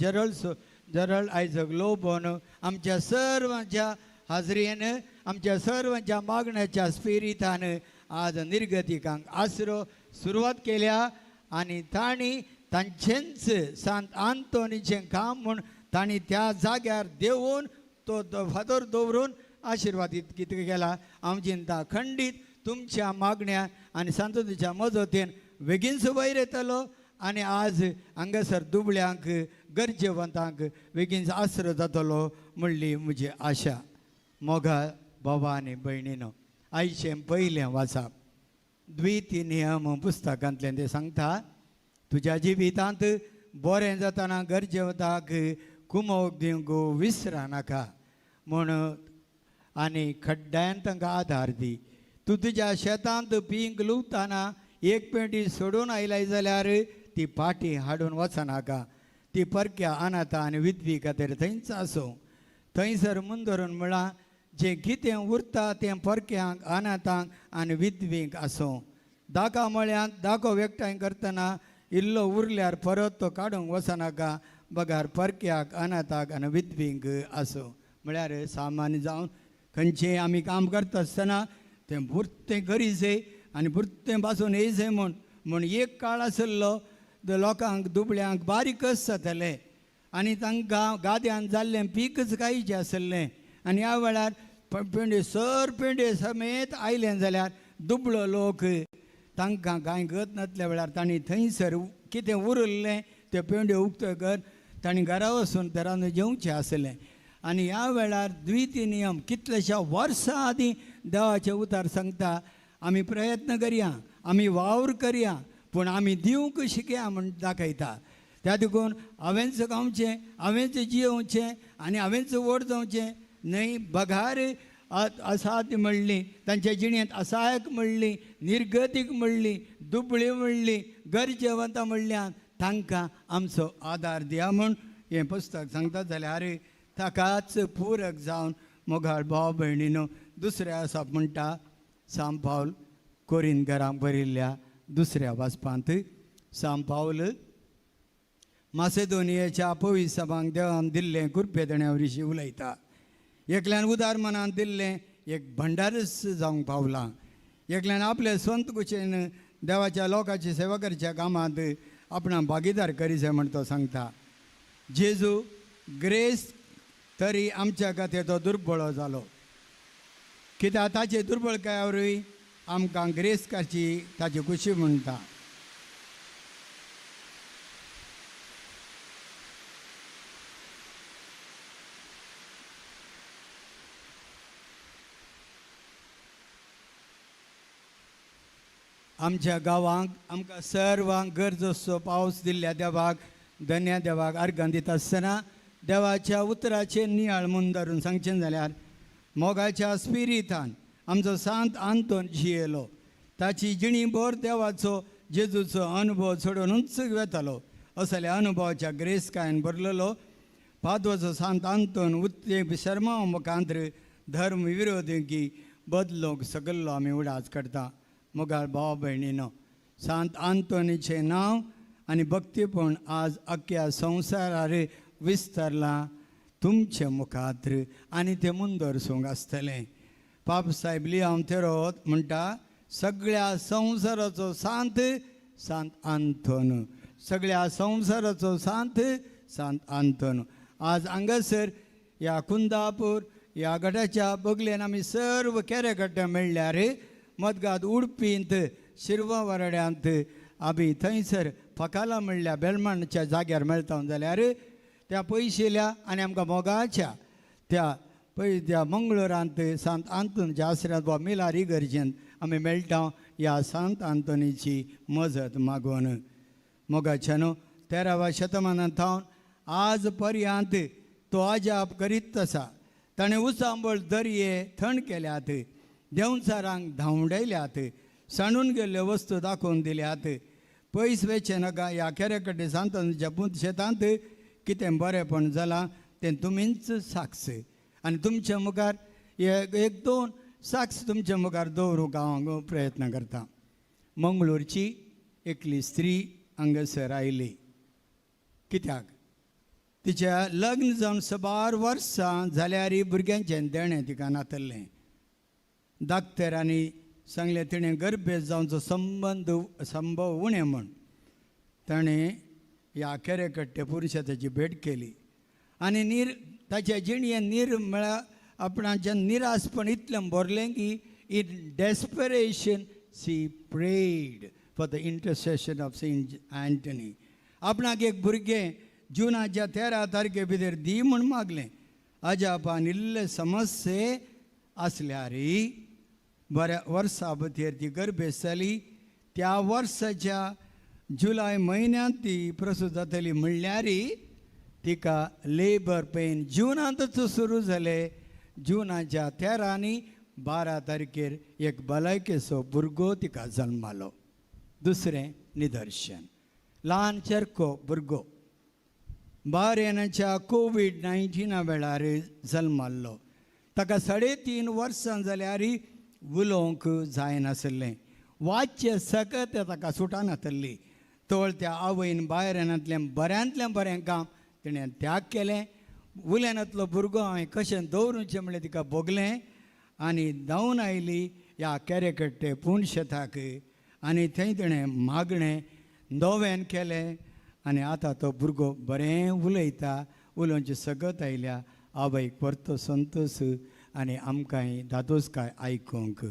जरल आयजक लोबोन आमच्या सर्वांच्या हाजरेन, आमच्या सर्वांच्या मागण्याच्या स्पिरितान आज निर्गतिकांक आसरो सुरवात केल्या. आनी तांणी तांचेंच सांत आंतोनीचें काम म्हूण तांणी त्या जाग्यार देंवून तो फातर दवरून आशिर्वादीत कितें केला. हांव चिंता खंडीत तुमच्या मागण्या आनी सांतोनीच्या मजतीन बेगीनच वयर येतलो आनी आज हांगासर दुबळ्यांक गरजेवंतांक बेगीन आसरो जातलो म्हणली म्हजी आशा. मोगा बाबा आनी भयणीनो, आयचें पयलें वाचप द्वितीय नियम पुस्तकांतल्यान तें सांगता, तुज्या जिवितांत बरें जातना गरजेवंताक कुमोक दिवंक विसरा नाका म्हूण आनी खड्ड्यान तांकां आदार दी. तूं तुज्या शेतांत पीक लुवतना एक पेंटी सोडून आयलाय जाल्यार ती पाटी हाडून वचनाका. ती परक्या अनाथा आनी विधवी खातीर थंयच आसूं. थंयसर मुंदरून म्हळां जें कितें उरता तें परक्यांक अनाथांक आनी विधवींक आसूं. दाका मळ्यांत दाको एकठांय करतना इल्लो उरल्यार परत तो काडूंक वचनाका, बगार परक्याक अनाथाक आनी विधवींक आसूं. म्हळ्यार सामान्य जावन खंयचें आमी काम करता आसतना तें पुरतें करीजय आनी पुरतें बासून येयजय म्हूण म्हूण एक काळ आशिल्लो लोकांक दुबळ्यांक बारीकच जातालें आनी तांकां गाद्यान जाल्लें पीकच कांयचें आशिल्लें. आनी ह्या वेळार पेंडे सर पेंडे समेत आयलें जाल्यार दुबळो लोक तांकां कांय गत नासल्या वेळार तांणी थंयसर कितें उरिल्लें तें पेंड्यो उक्त्यो कर तांणी घरा वचून ते रांदून जेवचें आसलें. आनी ह्या वेळार द्वितीय नियम कितल्याश्या वर्सां आदीं देवाचें उतार सांगता, आमी प्रयत्न करया, आमी वावर करया, पूण आमी दिवंक शिकया म्हूण दाखयता. त्या देखून हांवेंच खावचें, हांवेंच जियोवचें आनी हांवेंच व्हड जावचें न्हय, बघार असाध्य म्हणली तांच्या जिणेंत असायक म्हणली, निर्गतीक म्हणली, दुबळी म्हणली, गरजेवंतां म्हणल्यान तांकां आमचो आदार दिया म्हूण हें पुस्तक सांगता. जाल्यार ताकाच पूरक जावन मोगाळ भाव भयणीनो दुसऱ्या आसा म्हणटा सांत पावल कोरीन घरांक बरयल्ल्या दुसऱ्या वाचपांत सांत पावल मासेदोनियेच्या पविसभांक देवान दिल्लें कृपे देण्या विशीं उलयता. एकल्यान उदार मनान दिल्लें एक भंडारच जावंक पावलां. एकल्यान आपले स्वंत कुशेन देवाच्या लोकांची सेवा करच्या कामांत आपणाक भागीदार करी जाय म्हण तो सांगता. जेजू ग्रेस तरी आमच्या खातीर तो दुर्बळ जालो, कित्याक ताचे दुर्बळकाय आमकां ग्रेस करची ताची खुशी म्हणटा. आमच्या गांवांक आमकां सर्वांक गरज आसचो पावस दिल्ल्या देवाक धन्या देवाक अर्गां दिता आसतना देवाच्या उतराचेर नियाळ म्हूण धरून सांगचें जाल्यार मोगाच्या स्पिरितान आमचो सांत आंतोन जियेलो. ताची जिणी भर देवाचो जेजूचो अनुभव सोडूनच वेतालो. असल्या अनुभवाच्या ग्रेसकायन भरलेलो पादवाचो सांत आंतोन उत्ते शर्मा मुखांत्र धर्म विरोधी बदलूंक सगल्लो आमी उडास करता. मोगाळ भाव भयणीनो, सांत आंतोनीचें नांव आनी भक्तीपण आज अख्ख्या संवसारार विस्तारलां तुमचे मुखार आनी तें मुंदरसूंक आसतलें. पाप साहेब लियांव तेरोत म्हणटा, सगळ्या संवसाराचो सांत सांत आंतोन, सगळ्या संवसाराचो सांत सांत आंतोन. आज हांगासर ह्या कुंदापूर ह्या गटाच्या बगलेन आमी सर्व केरेकट्टे मेळ्ळ्यार मदगात उडपींत शिरवा वराड्यांत आमी थंयसर फकाला म्हणल्या बेलमाणच्या जाग्यार मेळटा जाल्यार त्या पयशिल्या आनी आमकां मोगाच्या त्या पय त्या मंगळुरांत सांत आंतोनीच्या आसऱ्यांत वा मिलार इगर्जेंत आमी मेळटा ह्या सांत आंतोनीची मजत मागून. मोगाच्या न्हू 13व्या शतमानांत थावन आज पर्यंत तो अजाप करीत आसा. ताणें उचांबळ दर्ये थंड केल्यात, देंवचारांक धांवडयल्यात, सांडून गेल्ल्यो वस्तू दाखोवन दिल्यात. पयस वेचें नाका, ह्या केरेकड्डे सांतानच्या पूत शेतांत कितें बरेंपण जालां तें तुमीच साक्ष आनी तुमच्या मुखार एक दोन साक्ष तुमच्या मुखार दवरूंक हांव प्रयत्न करता. मंगळूरची एकली स्त्री हांगासर आयली. कित्याक तिच्या लग्न जावन सबार वर्सां जाल्यार भुरग्यांचें देणें तिका नातल्लें. डाक्टरांनी सांगलें तिणें गर्भेस्त जावचो संबंद संभव उणें म्हूण. ताणें ह्या केरेकट्टे पुरुशाची भेट केली आनी ताच्या जिणेन नीर म्हळ्यार आपणाचें निरासपण इतलें भरलें की in desperation she prayed for the intercession of Saint Anthony. आपणाक एक भुरगें जुनाच्या 13 तारखे भितर दी म्हूण मागलें. अजापान इल्ले समस्ये आसल्यार बऱ्या वर्सा भितर ती गर्भेस्त जाली. त्या वर्साच्या जुलय म्हयन्यांत ती प्रसूत जातली म्हणल्यार तिका लेबर पेन जुनांतच सुरू जाले. जुनाच्या 13 आनी 12 तारखेर एक भलायकेचो भुरगो तिका जल्मालो. दुसरें निदर्शन, ल्हान चेरको भुरगो बारेनाच्या कोवीड-19 वेळार जल्माल्लो. ताका 3.5 वर्सां जाल्यार उलोवंक जायनासलें, वाच्य सकत ताका सुटानातल्ली. तोळ त्या आवयन बायरानांतलें बऱ्यांतलें बरें काम तिणें त्याग केलें. उलयनातलो भुरगो हांवें कशें दवरूचें म्हणलें तिका भोगलें आनी धांवन आयली ह्या केरेकट्टे पूण शेताक आनी थंय तिणें मागणें नोवेन केलें आनी आतां तो भुरगो बरें उलयता, उलोवची सगत आयल्या. आवयक परतो संतोश आनी आमकांय दादोसकाय आयकूंक.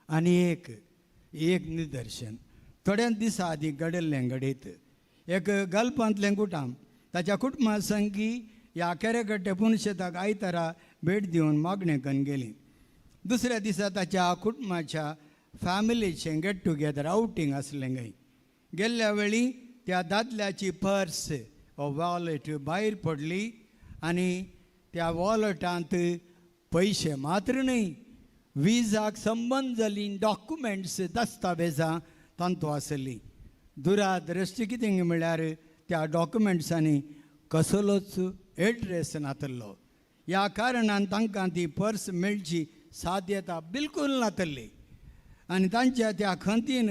आनी एक एक निदर्शन थोड्या दिसां आदीं घडिल्लें घडीत. एक गल्पांतलें कुटाम ताच्या कुटुंबा संगी ह्या केरेकट्टे पुनशेताक आयतारा भेट दिवन मागणें करून गेली. दुसऱ्या दिसा ताच्या कुटुंबाच्या फॅमिलीचें गेट टुगेदर आवटींग आसलें गय. गेल्ल्या वेळी त्या दादल्याची पर्स वो वॉलेट भायर पडली आनी त्या वॉलेटांत पयशे मात्र न्हय, विजाक संबंद जाल्लीं डॉक्युमेंट्स दस्तावेजां तांतू आसलीं. दुरादृश्टी कितें म्हळ्यार त्या डॉक्युमेंट्सांनी कसलोच एड्रेस नातल्लो. ह्या कारणान तांकां ती पर्स मेळची साध्यता बिलकूल नातल्ली आनी तांच्या त्या खंतीन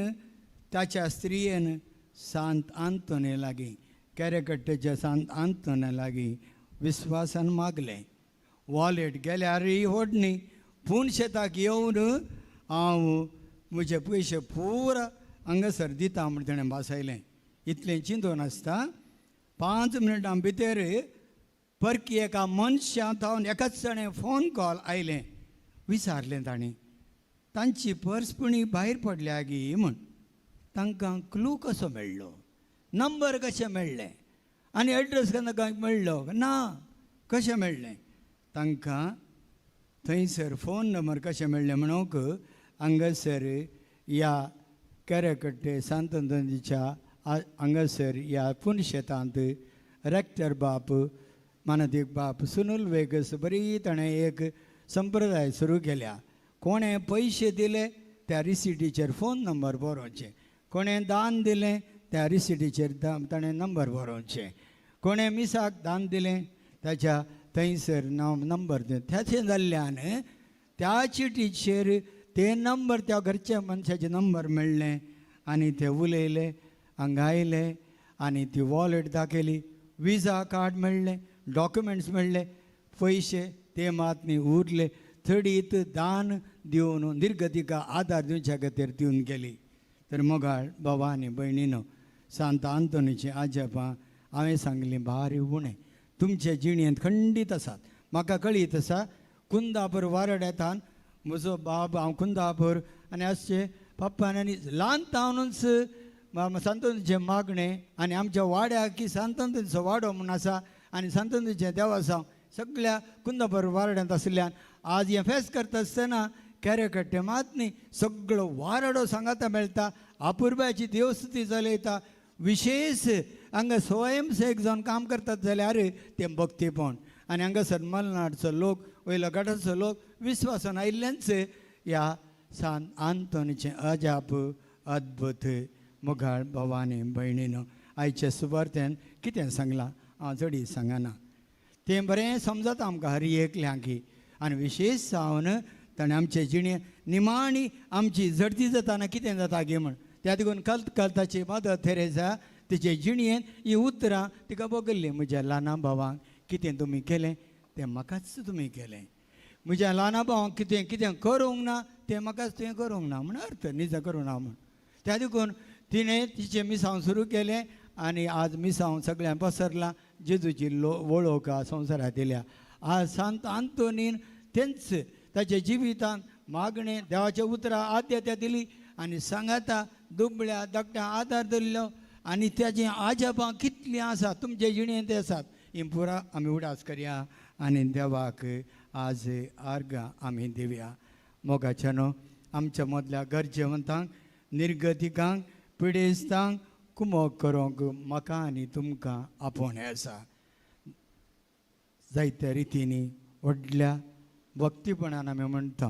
ताच्या स्त्रियेन सांत आंतोनी लागीं केरेकट्टेच्या सांत आंतोनी लागीं विस्वासान मागलें. वॉलेट गेल्यारय व्हड न्ही, पूण शेताक येवन हांव म्हजे पयशे पुरा हांगासर दिता म्हूण तेणें भासयलें. इतलें चिंतून आसता 5 मिनटां भितर परकी एका मनशा थावन एकाच जाणें फोन कॉल आयलें. विचारलें ताणें तांची पर्स पुणी भायर पडल्या गी म्हूण. तांकां क्लू कसो मेळ्ळो, नंबर कशें मेळ्ळें आनी एड्रेस केन्ना कांय मेळ्ळो ना, कशें मेळ्ळें तांकां थंयसर फोन नंबर कशें मेळ्ळें म्हणूंक हांगासर ह्या केरेकट्टे सांत अंतोनीच्या हांगासर ह्या पुनशेतांत रेक्टर बाप मानदीक बाप सुनूल वेगस बरी ताणें एक संप्रदाय सुरू केल्या. कोणें पयशे दिले त्या रिसिटीचेर फोन नंबर बरोवचे, कोणें दान दिलें त्या रिसिटीचेर ताणें नंबर बरोवचे, कोणें मिसाक दान दिलें ताच्या थंयसर नंबर दिलें. तेचें जाल्ल्यान त्या चिटीचेर ते नंबर त्या घरच्या मनशाचे नंबर मेळ्ळे आनी ते उलयले, हांगा आयले आनी ती वॉलेट दाखयली, विजा कार्ड मेळ्ळें, डॉक्युमेंट्स मेळ्ळे, पयशे ते मात न्ही उरले. थडीत दान दिवन निर्गतिका आदार दिवच्या खातीर दिवन गेली. तर मोगाळ बाबा आनी भयणीनो, सांत आंतोनीची आजपां हांवें सांगली भारी उणें तुमचे जिणेंत खंडीत आसात. म्हाका कळीत आसा कुंदापूर वारड्यातान म्हजो बाब हांव कुंदापूर आनी आसचे पप्पान आनी ल्हान तावनूच सांत आंतोनीचें मागणें आनी आमच्या वाड्याक की सांत आंतोनीचो वाडो म्हूण आसा आनी सांत आंतोनीचें देवासांव सगळ्या कुंदापूर वारड्यांत आशिल्ल्यान आज हें फेस्त करता आसतना कॅरेकट्टे मात न्ही सगळो वारडो सांगाता मेळटा, अपुरबायची देवस्तुती चलयता. विशेष हांगा स्वयंसेवक जावन काम करतात जाल्यार तें भक्तीपण आनी हांगासर मलनाडचो लोक वयलो गटाचो लोक विस्वासान आयिल्ल्यानच ह्या सांत आंतोनीचें अजाप अद्भुत. मोगाळ भावानी भयणीनो, आयचे सुवार्तेन कितें सांगलां हांव चडी सांगना, तें बरें समजता आमकां हर एकल्यांकी. आनी विशेश जावन ताणें आमचे जिणे निमाणी आमची झडती जाताना कितें जाता गे म्हण त्या देखून कलकलताची मदर थेरेजा तिचे जिणयेन ही उतरां तिका बगल्लीं, म्हज्या ल्हाना भावांक कितें तुमी केलें तें म्हाकाच तुमी केलें, म्हज्या ल्हाना भावांक कितें कितें करूंक ना तें म्हाकाच तुवें करूंक ना म्हण अर्थ निजा करूंक ना म्हण. त्या देखून तिणें तिचें मिसांव सुरू केलें आनी आज मिसांव सगळ्यांक पसरलां, जेजूची वळख संवसारांत दिल्या. आज सांत आंतोनीन तेंच ताच्या जिवितान मागणें देवाच्या उतरां आद्यता दिली आनी सांगाता दुबळ्या धाकट्या आदार दिल्लो आनी ताचीं आजापां कितलीं आसा तुमचे जिणेंत आसात ही पुरा आमी उडास करया आनी देवाक आज आर्गां आमी दिवया. मोगाच्या न्हू आमच्या मदल्या गरजेवंतांक, निर्गतिकांक, पिडेस्तांक कुमोक करूंक म्हाका आनी तुमकां आपोवणें आसा. जायत्या रितींनी व्हडल्या भक्तीपणान आमी म्हणटा,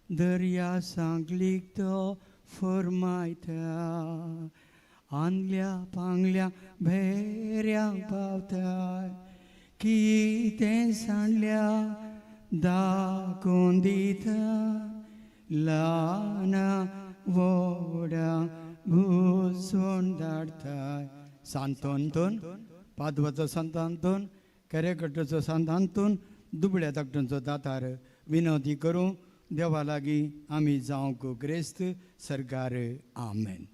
दर्या सांगलीक तो फरमायता, आंदल्या पांगल्या भेऱ्या पावता, कितें सांडल्या दाखोवन दिता, ल्हाना व्हडा भुजोवन धाडटा. सांत आंतोन, पादवाचो सांत आंतोन, केरेकट्टोचो सांत आंतोन, दुबळ्या धाकट्यांचो दातार विनवती करूं देवा लागीं आमी जावंक ग्रेस्त सरकार. आमेन.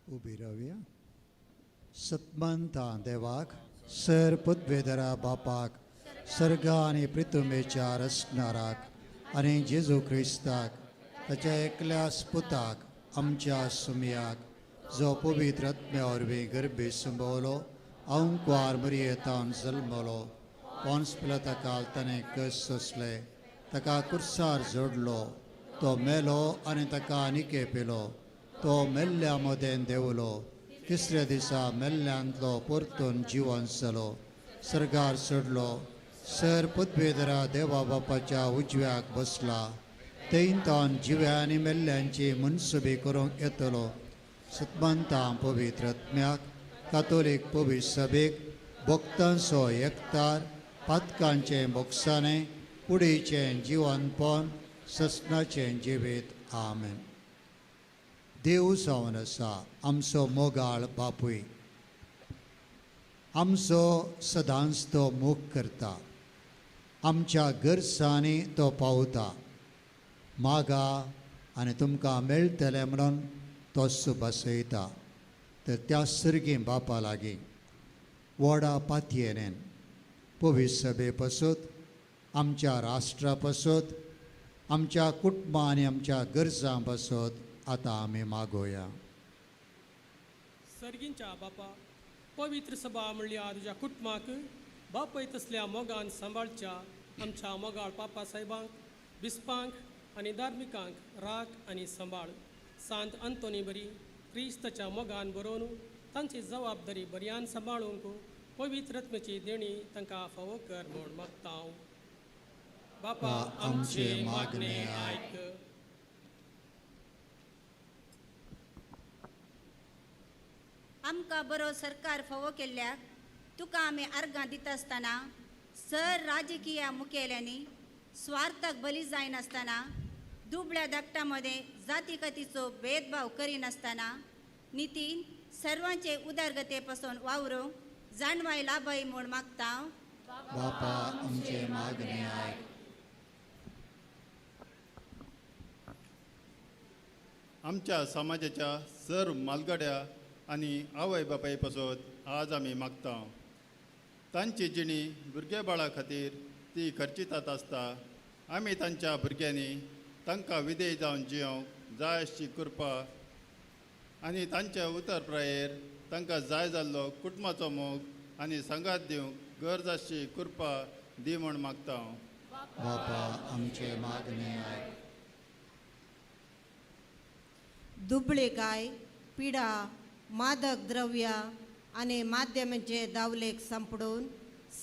उबी रावया. सतमंता देवाक, सर पदवेधरा बापाक, सर्गा आनी प्रितुमेच्या रचणाराक आनी जेजू क्रिस्ताक ताच्या एकल्या पुताक आमच्या सुमयाक, जो पवित्र आत्म्या वरवीं गर्भी संभवलो, अंकवार मरियेतान जल्मलो, पोन्स पिलाता ताणें कस सोंसले, ताका कुर्सार जोडलो, तो मेलो आनी ताका निके पिलो, तो मेल्ल्या मदें देंवलो, तिसऱ्या दिसा मेल्ल्यांतलो परतून जिवन जालो, सर्गार चडलो, सर पदवेधरा देवा बापाच्या उजव्याक बसला, थंय जिव्या आनी मेल्ल्यांची मनसुबी करूंक येतलो. सतमंता पवित्र आत्म्याक, कातोलीक पवित्र सभेक, भक्तांचो एकतार, पातकांचें बोगसाणें, कुडीचें जिवनपण, ससनाचें जिवीत. आमेन. देव जावन आसा आमचो मोगाळ बापूय, आमचो सदांच तो मोग करता, आमच्या गरजांनी तो पावता. मागा आनी तुमकां मेळटलें म्हणून तो सुबासयता. तर त्या सर्गी बापा लागीं व्हडा पातयेन पवित्र सभे पासत, आमच्या राष्ट्रा पासत, आमच्या कुटुंबां आनी आमच्या गरजां पासत आतां आमी मागोया. सर्गींच्या बापा, पवित्र सभा म्हणल्यार तुज्या कुटुंबाक बापय तसल्या मोगान सांबाळच्या आमच्या मोगाळ पापा साहेबांक, बिस्पांक आनी धार्मिकांक राख आनी सांबाळ. सांत अंतोनी बरी क्रिस्ताच्या मोगान बरोवन तांची जबाबदारी बऱ्यान सांबाळूंक पवित्र आत्म्याची देणी तांकां फावो कर म्हूण मागता हांव. बापा आमचे मागणे आयक. आमकां बरो सरकार फावो केल्ल्याक तुका आमी आर्गां दिता आसतना सर राजकीय मुखेल्यांनी स्वार्थाक बली जायनासतना दुबळ्या धाकटां मदें जाती कातीचो भेदभाव करिनासतना नितीन सर्वांचे उदरगते पासून वावरूंक जाणवाय लाभय म्हूण मागता. बापा आमचे मागणे आयक. आमच्या समाजाच्या सर्व मालगड्या आनी आवय बापाय पासत आज आमी मागता. तांची जिणी भुरगे बाळा खातीर ती खर्चितात आसता. आमी तांच्या भुरग्यांनी तांकां विधेय जावन जियोंक जाय अशी कृपा आनी तांच्या उतर प्रायेर तांकां जाय जाल्लो कुटुंबाचो मोग आनी सांगात दिवंक गरज आसची कृपा दी म्हूण मागता हांव. बापा आमचे मागणे आयक. दुबळेकाय, पिडा, मादक द्रव्यां आनी माध्यमाचे दावलेक सांपडून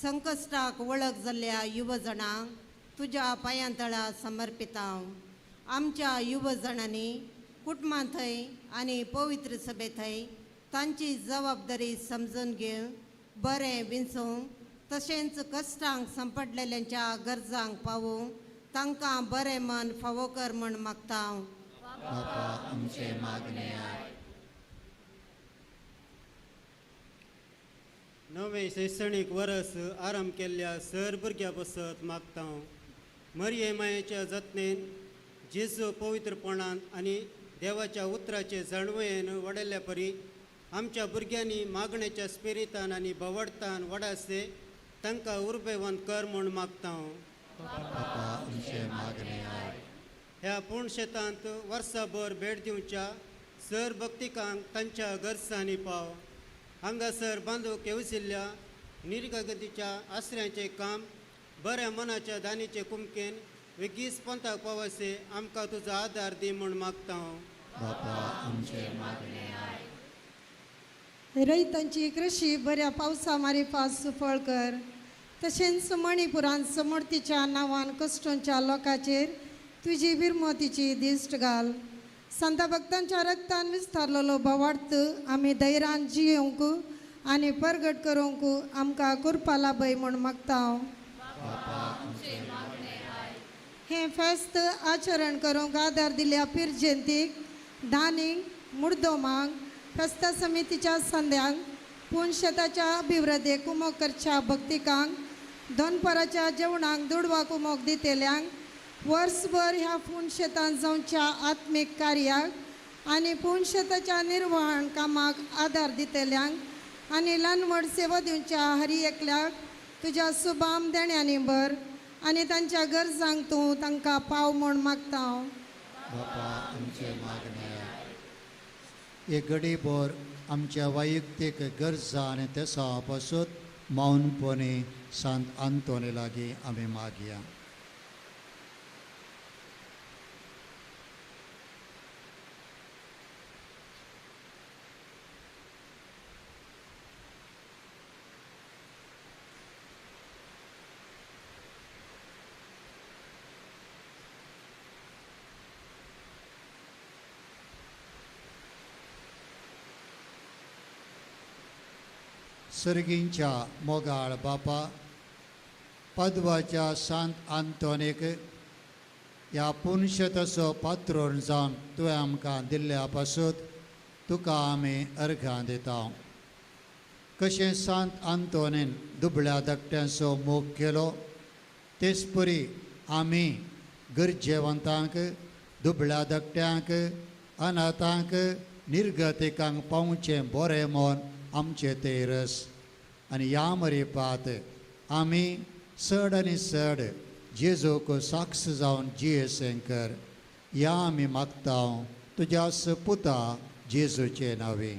संकश्टाक वळख जाल्ल्या युवजणांक तुज्या पांयां तळा समर्पिता. आमच्या युवजणांनी कुटुंबां थंय आनी पवित्र सभे थंय तांची जबाबदारी समजून घेवन बरें विंचूंक तशेंच कश्टांक सांपडलेल्यांच्या गरजांक पावूंक तांकां बरें मन फावो कर म्हूण मागता. बापा आमचे मागणे आयक. नवें शैक्षणीक वरस आरंभ केल्ल्या सर भुरग्यां पासत मागता. मरिये मायेच्या जतनेन जेजू पवित्रपणान आनी देवाच्या उतराचे जाणवयेन वाडयल्ल्या परी आमच्या भुरग्यांनी मागण्याच्या स्पिरितान आनी भवडतान वडासे तांकां उर्बेवंत कर म्हूण मागता. बापा आमचे मागणे आयक. ह्या पूर्ण शेतांत वर्साभर भेट दिवच्या सर भक्तिकांक तांच्या गरजांनी पाव. हांगासर बांदूक येवजिल्ल्या निर्गतीच्या आसऱ्याचें काम बऱ्या मनाच्या दानीचे कुमकेन वेगीच पंथाक पावसे आमकां तुजो आदार दी म्हूण मागता. बापा आमचे मागणे आयक. रयतांची कृशी बऱ्या पावसा मारिफात सुफळ कर. तशेंच मणिपुरांत समोर्तीच्या नांवान कश्टोंच्या लोकांचेर तुजी बिरमोतीची दिश्ट घाल. संत भक्तांच्या रक्तान विस्तारलेलो भवार्थ आमी धैर्यान जियोवंक आनी परगट करूंक आमकां कृपा लाभय म्हूण मागता. हें फेस्त आचरण करूंक आदार दिल्या पिरजंतीक, दानीक, मुर्दोमांक, फेस्ता समितीच्या संद्यांक, पुनशेताच्या अभिवृद्धे कुमोक करच्या भक्तिकांक, दोनपराच्या जेवणाक दुडवा कुमोक दितेल्यांक, वर्सभर ह्या पुनशेतान जावच्या आत्मीक कार्याक आनी पुनशेताच्या निर्वहण कामाक आदार दितेल्यांक आनी ल्हान व्हड सेवा दिवच्या हरी एकल्याक तुज्या सुबाम देण्यांनी भर आनी तांच्या गरजांक तूं तांकां पाव म्हूण मागता. बापा आमचे मागणे आयक. एक घडीभर आमच्या वैयक्तीक गरजा आनी तेसां पासत मौनपणी सांत आंतोनी लागीं आमी मागया. सर्गींच्या मोगाळ बापा, पदवाच्या सांत आंतोनीक ह्या पुनशेताचो पात्रोण जावन तुवें आमकां दिल्ल्या पासत तुका आमी अर्घां दिता. कशें सांत आंतोनीन दुबळ्या धाकट्यांचो मोग केलो तेच परी आमी गरजेवंतांक, दुबळ्या धाकट्यांक, अनाथांक, निर्गतिकांक पावचें बरें मन आमचें तेरस आनी ह्या मरिपात आमी चड आनी चड जेजूक साक्ष जावन जियेसें कर. ह्या आमी मागता तुज्या पुता जेजूचे नांवे.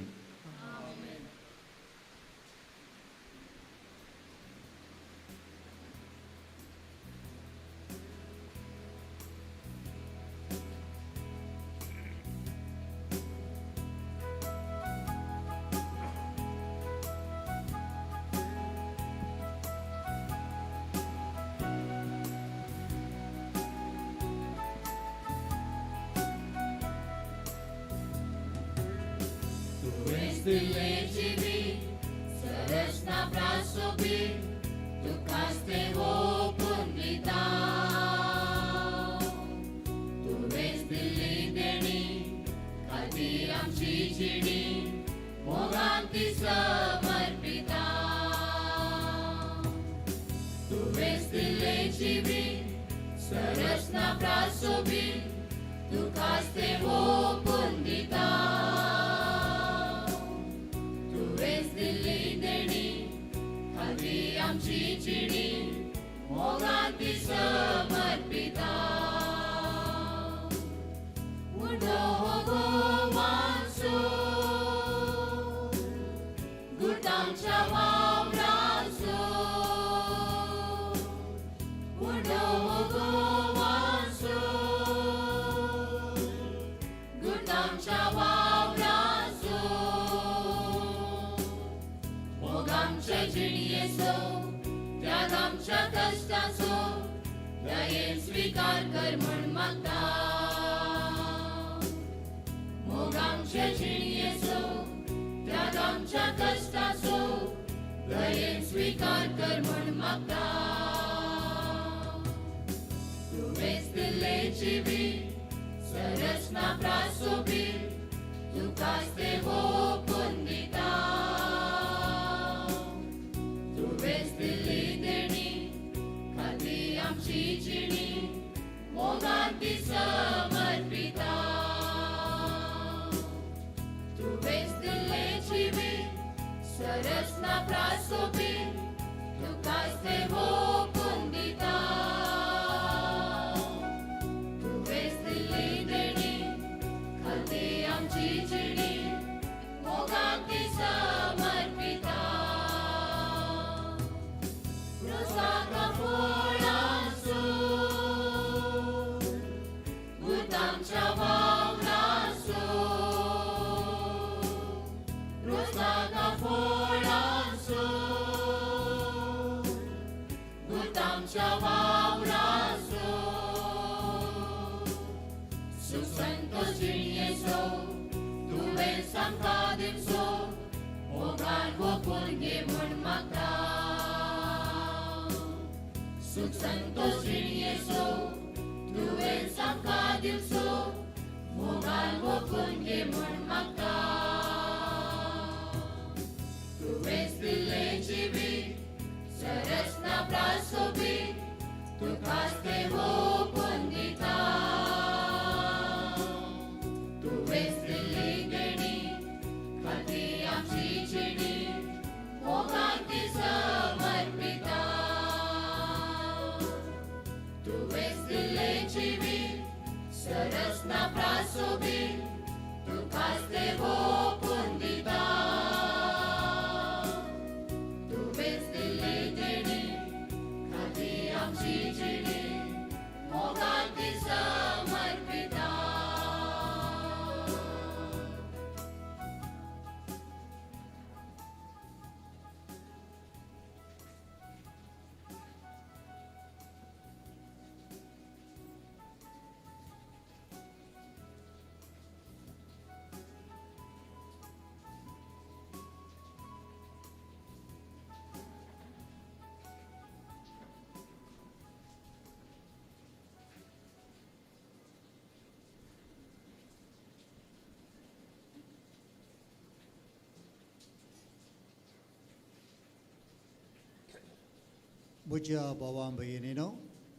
म्हज्या भावा भयणीनो,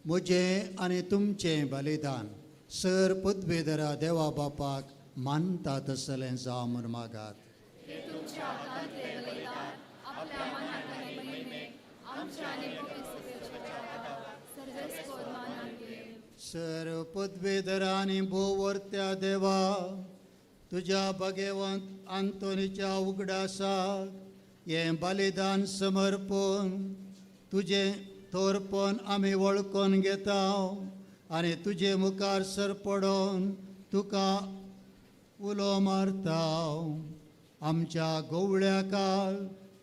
म्हजें आनी तुमचें बलिदान सर पदवेधरा देवा बापाक मानता तसलें जावं म्हूण मागात. सर्व पदवेधरांनी भोवर्त्या देवा, तुज्या भगेवंत आंतोनीच्या उगडासाक हें बलिदान समर्पण तुजें थोरपण आमी वळखून घेता आनी तुजे मुखार सरपडोन तुका उलो मारता. आमच्या गोवळ्या काल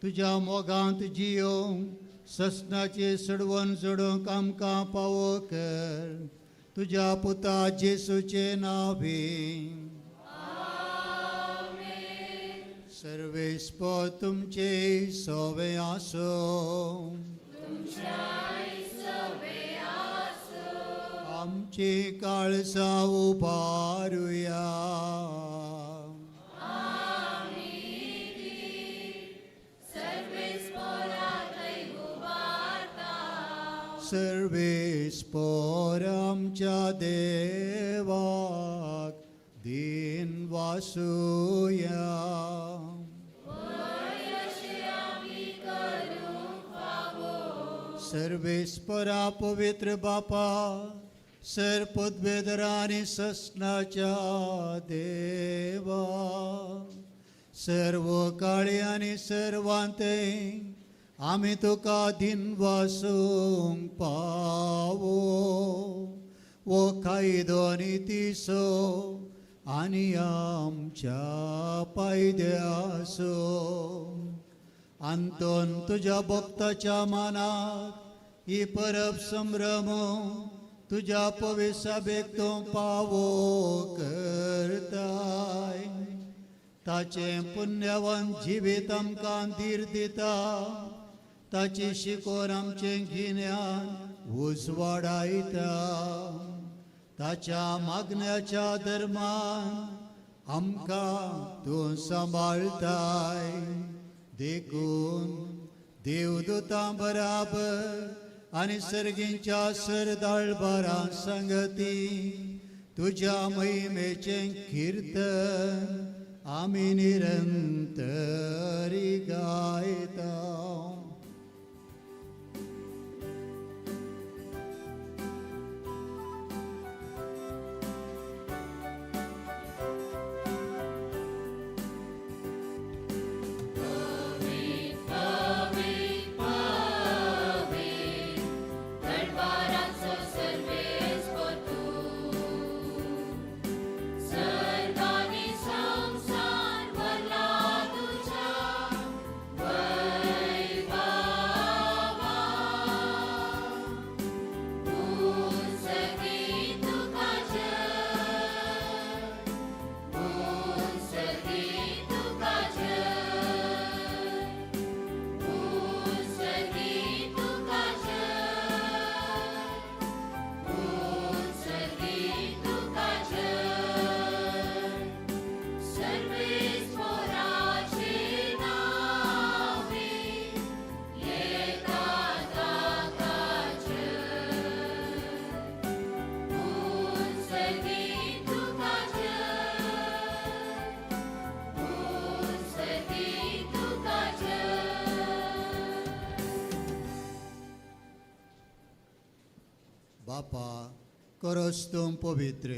तुज्या मोगांत जियोंक ससनाची सडवण जोडूंक आमकां पावो कर, तुज्या पुता जेसूचे नांवे. सर्वेस्पर तुमचे सोवे आसो. आमची काळसां उबारुया. सर्वेस्पर आमच्या देवाक दिन वासुया. सर्वेस्परा पवित्र बापा, सर पदवेदरा आनी ससनाच्या देवा, सर्व काळी आनी सर्वांते आमी तुका दिन वासूंक पावो. वो कायदो आनी तिसो आनी आमच्या पायद्यासो. आंतोन तुज्या भक्ताच्या मानाक ही परब संभ्रम तुज्या पविसाबेक तूं पावो करताय. ताचें पुण्यवंत जिवीत आमकां धीर दिता, ताची शिकोर आमचें गिन्यान उजवाडायता. ताच्या मागण्याच्या धर्मान आमकां तूं सांबाळताय. देखून देवदूतां बराबर आनी सर्गींच्या सरदाळबारां संगती तुज्या महिमेचें कीर्तन आमी निरंतरी गायता. बापा, करस तूं पवित्र,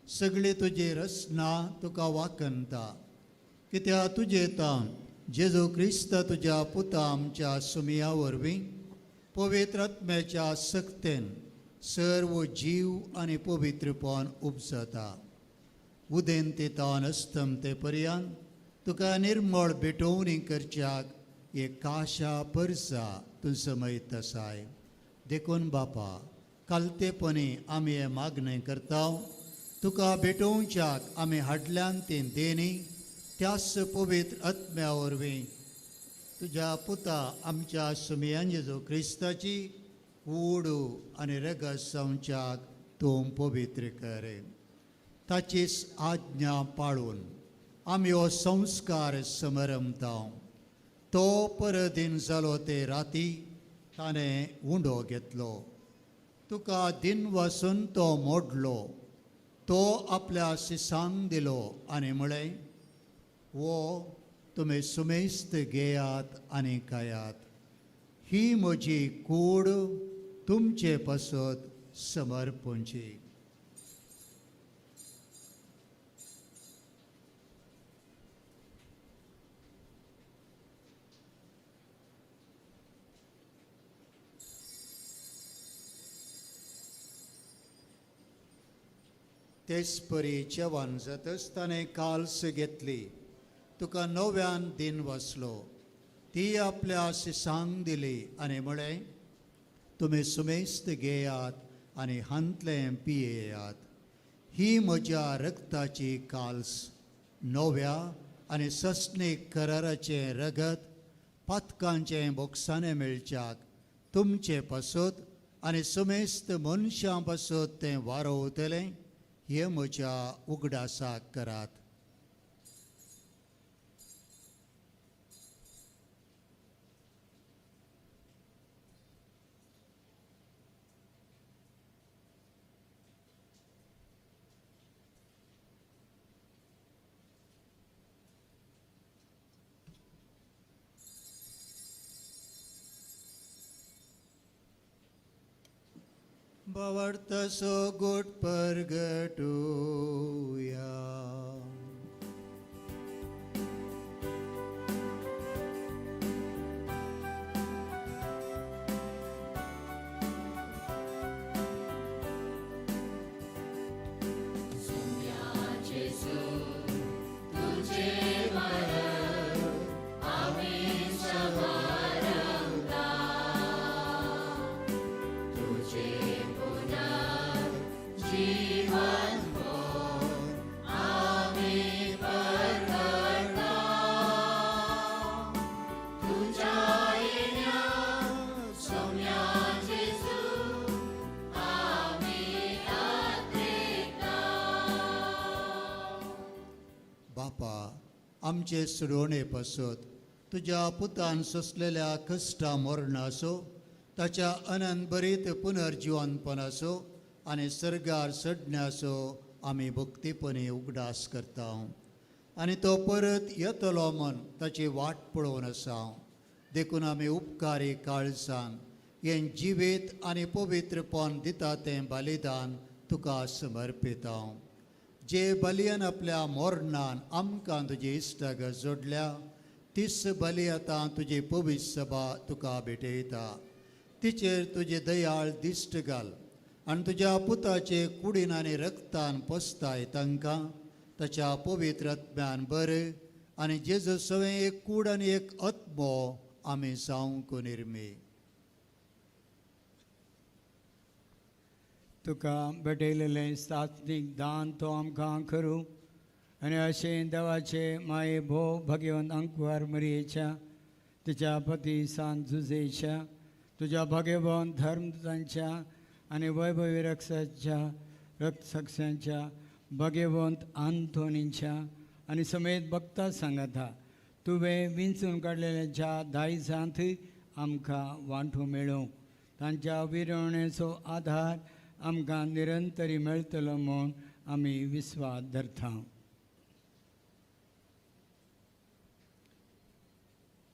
सगळी तुजी रचना तुका वाकनता. कित्या तुजे तान जेजू क्रिस्त तुज्या पुता आमच्या सुमया वरवीं पवित्र आत्म्याच्या सक्तेन सर्व जीव आनी पवित्रपण उपजता. उदेंते तान अस्तमते पर्यंत तुका निर्मळ भेटोवणी करच्याक एक काशा परसा तूं समयत आसाय. देखून बापा, कालतेपणी आमी हें मागणें करता, तुका भेटोवच्याक आमी हाडल्यान ती देणी त्याच पवित्र आत्म्या वरवीं तुज्या पुता आमच्या सुमयान जेजू क्रिस्ताची कूड आनी रगत जावच्याक तूं पवित्र कर. ताचीच आज्ञा पाळून आमी हो संस्कार समरमता. तो परदीन जालो ते राती ताणें उंडो घेतलो, तुका दिन वसून तो मोडलो, तो आपल्या शिसांक दिलो आनी म्हळें, वो तुमी सुमेस्त घेयात आनी खायात, ही म्हजी कूड तुमचे पासत समर्पणची. तेच परी जेवण जातच ताणें काल्स घेतली, तुका नव्यान दिन वसलो, ती आपल्या शिसांक दिली आनी म्हळें, तुमी सुमेस्त घेयात आनी हांतलें पियेयात. ही म्हज्या रक्ताची काल्स, नव्या आनी सस्नीक कराराचें रगत पातकांचें बोगसाणें मेळच्याक तुमचे पासत आनी सुमेस्त मनशां पासत तें वारोवतलें. हे म्हज्या उगडासाक करात. भावार्थाचो गोट परगटुया. आमचे सुडवणे पासत तुज्या पुतान सोंसलेल्या कश्टा मरणाचो, ताच्या अनंतभरीत पुनर्जिवनपणाचो आनी सर्गार चडण्याचो आमी भक्तीपणी उगडास करता आनी तो परत येतलो म्हूण ताची वाट पळोवन आसा. देखून आमी उपकारी काळजान हें जिवीत आनी पवित्रपण दिता तें बलिदान तुका समर्पिता. जे बलियान आपल्या मोरणान आमकां तुजी इश्टागत जोडल्या तीच बली आतां तुजी पवित्र सभा तुका भेटयता. तिचेर तुजी दयाळ दिश्ट घाल आनी तुज्या पुताचे कुडीन आनी रक्तान पोसताय तांकां ताच्या पवित्र आत्म्यान बरें आनी जेजू सवें एक कूड आनी एक आत्मो आमी जावंक निर्मी. तुका भेटयलेलें सात्वीक दान तो आमकां करूं आनी अशें देवाचे माये भोव भाग्यवंत अंकुवार मरयेच्या तिच्या पती सांत जुजेच्या तुज्या भाग्यवंत धर्मदूतांच्या आनी वैभवी रक्षाच्या रक्तसाक्षांच्या भाग्यवंत आंतोनीच्या आनी समेत भक्ता सांगाता तुवें विंचून काडलेल्या दायजांत आमकां वांटो मेळूं. तांच्या विरवणेचो आधार आमकां निरंतरी मेळटलो म्हूण आमी विस्वास धरता.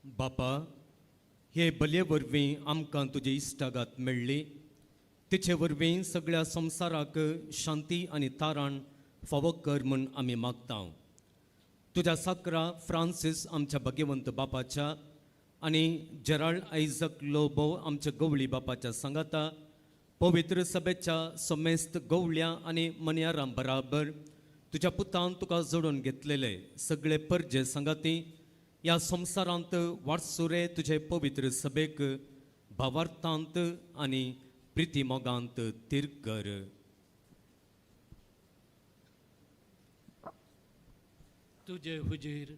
बापा, हे बलये वरवीं आमकां तुजी इश्टागत मेळ्ळी. तिचे वरवीं सगळ्या संवसाराक शांती आनी तारण फावो कर म्हूण आमी मागता. तुज्या साकरा फ्रांसीस आमच्या भाग्यवंत बापाच्या आनी जेराल्ड आयजक लोबो आमच्या गवळी बापाच्या सांगाता पवित्र सभेच्या समेस्त गवळ्या आनी मनयारां बराबर तुज्या पुतान तुका जोडून घेतलेले सगळे परजे सांगाती ह्या संवसारांत वाटसुरे तुजे पवित्र सभेक भावार्थांत आनी प्रितीमोगांत तीर कर. तुजे हुजीर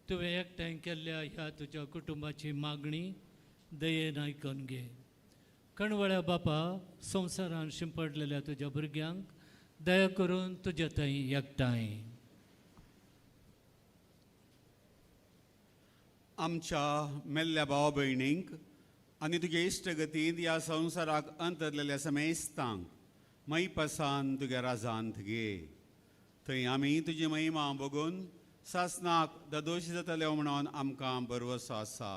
तुवें एकठांय केल्ल्या ह्या तुज्या कुटुंबाची मागणी दयेन आयकून घे. कणवळ्या बापा, संवसारान शिंपडलेल्या तुज्या भुरग्यांक दया करून तुज्या थंय एकठांय. आमच्या मेल्ल्या भाव भयणींक आनी तुगे इश्टगतींत ह्या संवसाराक अंतरलेल्या समेस्तांक मैपसान तुगे राजांत घे. थंय आमी तुजी महिमा बगून सासनाक ददोश जातले म्हणून आमकां भरवसो आसा.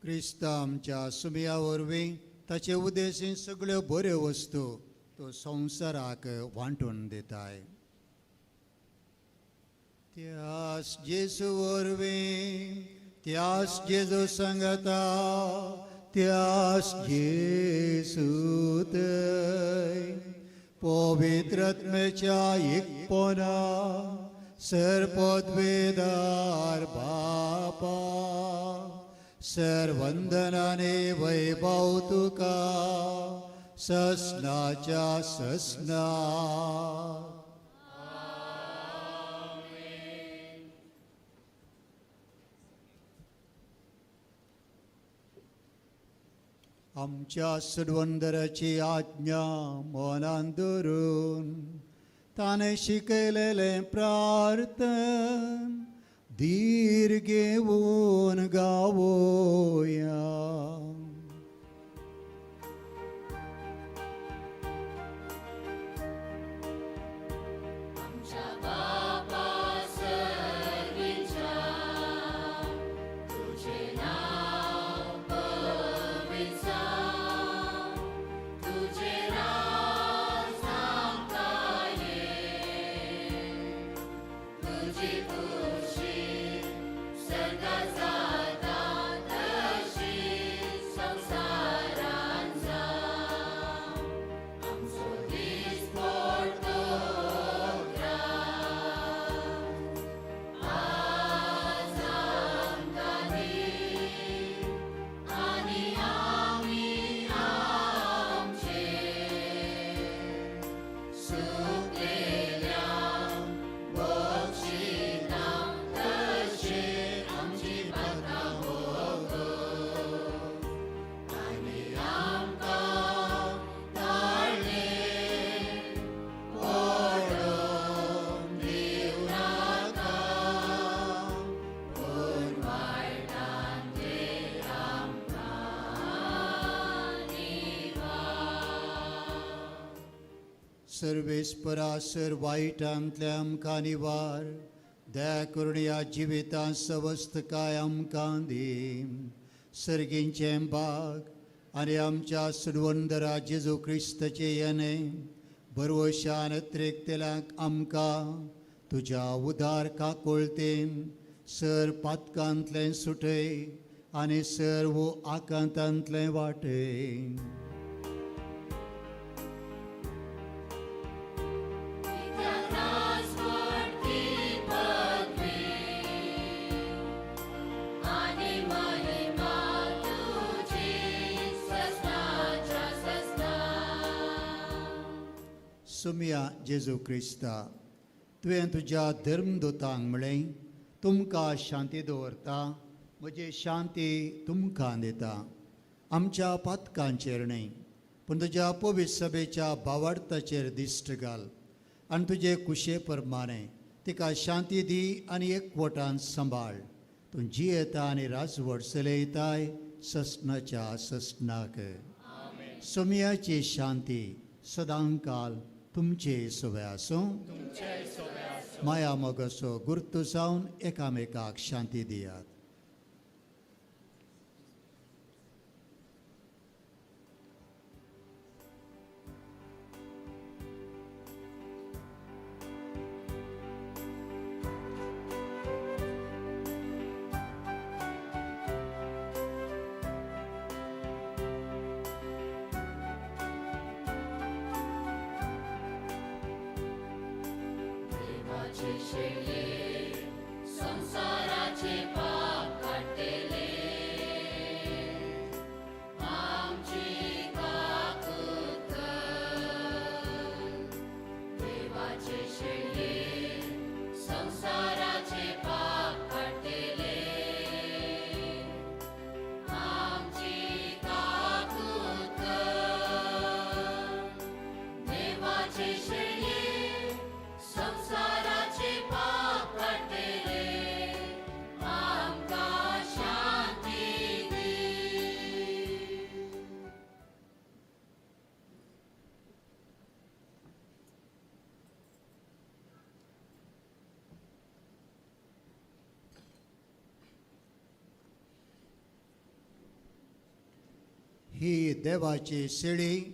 क्रिस्त आमच्या सुमया वरवीं ताचे उदेशीं सगळ्यो बऱ्यो वस्तू तो संवसाराक वांटून दिताय. त्यास जेजू वरवीं, त्यास जेजू सांगता, त्यास जेजू थंय पवित्रत्मेच्या एकपणा सर्पद्वेदार बापा सर्वंदनाने वैभव तुका ससनाच्या ससना. आमच्या सुडवंदराची आज्ञा मनान धरून ताणें शिकयलेलें प्रार्थन धीर घेवन गावोया. सर्वेस्परा सर वायटांतल्या आमकां निवार, दया करून ह्या जिवितांत सवस्तकाय आमकां दी. सर्गींचें बाग आनी आमच्या सुडवंदरा जेजू क्रिस्ताचें येणें भरवशान अत्रेकतेल्यांक आमकां तुज्या उदार काकोळतेन सर पातकांतलें सुटय आनी सर्व आकांतांतलें वाटय. सुमया जेजू क्रिस्ता, तुवें तुज्या धर्मदूतांक म्हळें, तुमकां शांती दवरता, म्हजी शांती तुमकां दिता. आमच्या पातकांचेर न्हय पूण तुज्या पवित्र सभेच्या भावार्थाचेर दिश्ट घाल आनी तुजे कुशे प्रमाणें तिका शांती दी आनी एकवटान सांबाळ. तूं जियेता आनी राजवट चलयताय ससनाच्या ससनाक. सुमयाची शांती सदांकाल तुमचे सोबे आसूं. माया मोगाचो गुर्तू जावन एकामेकाक शांती दियात. संसाराचे पाप काडटले आमची काकूत कर. देवाचे शेळये संसाराचे पाप काडटले आमची काकूत कर. देवाचे शेळये संसाराचे पाप ही देवाची शेळी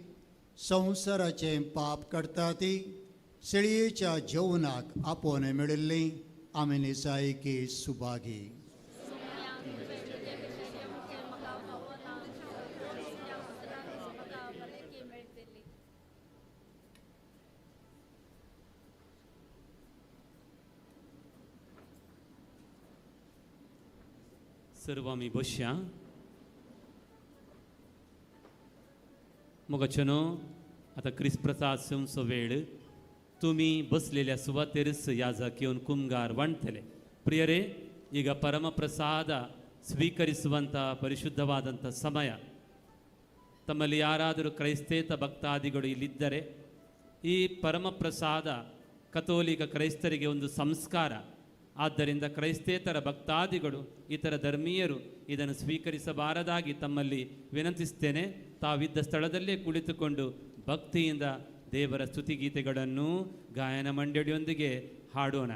संवसाराचें पाप काडटा ती शेळयेच्या जेवणाक आपोवन मेळिल्ली आमी निजायकी सुभागी. सर्व आमी बसया. मोगाचेनो आतां क्रिस्प्रसाद सेवचो वेळ. तुमी बसलेल्या सुवातेरच याजक येवन कुमगार वांटतले. ಪ್ರಿಯರೇ, ಈಗ ಪರಮಪ್ರಸಾದ ಸ್ವೀಕರಿಸುವಂಥ ಪರಿಶುದ್ಧವಾದಂಥ ಸಮಯ. ತಮ್ಮಲ್ಲಿ ಯಾರಾದರೂ ಕ್ರೈಸ್ತೇತ ಭಕ್ತಾದಿಗಳು ಇಲ್ಲಿದ್ದರೆ ಈ ಪರಮಪ್ರಸಾದ ಕಥೋಲಿಕ ಕ್ರೈಸ್ತರಿಗೆ ಒಂದು ಸಂಸ್ಕಾರ. ಆದ್ದರಿಂದ ಕ್ರೈಸ್ತೇತರ ಭಕ್ತಾದಿಗಳು, ಇತರ ಧರ್ಮೀಯರು ಇದನ್ನು ಸ್ವೀಕರಿಸಬಾರದಾಗಿ ತಮ್ಮಲ್ಲಿ ವಿನಂತಿಸ್ತೇನೆ. ತಾವಿದ್ದ ಸ್ಥಳದಲ್ಲೇ ಕುಳಿತುಕೊಂಡು ಭಕ್ತಿಯಿಂದ ದೇವರ ಸ್ತುತಿಗೀತೆಗಳನ್ನು ಗಾಯನ ಮಂಡಳಿಯೊಂದಿಗೆ ಹಾಡೋಣ.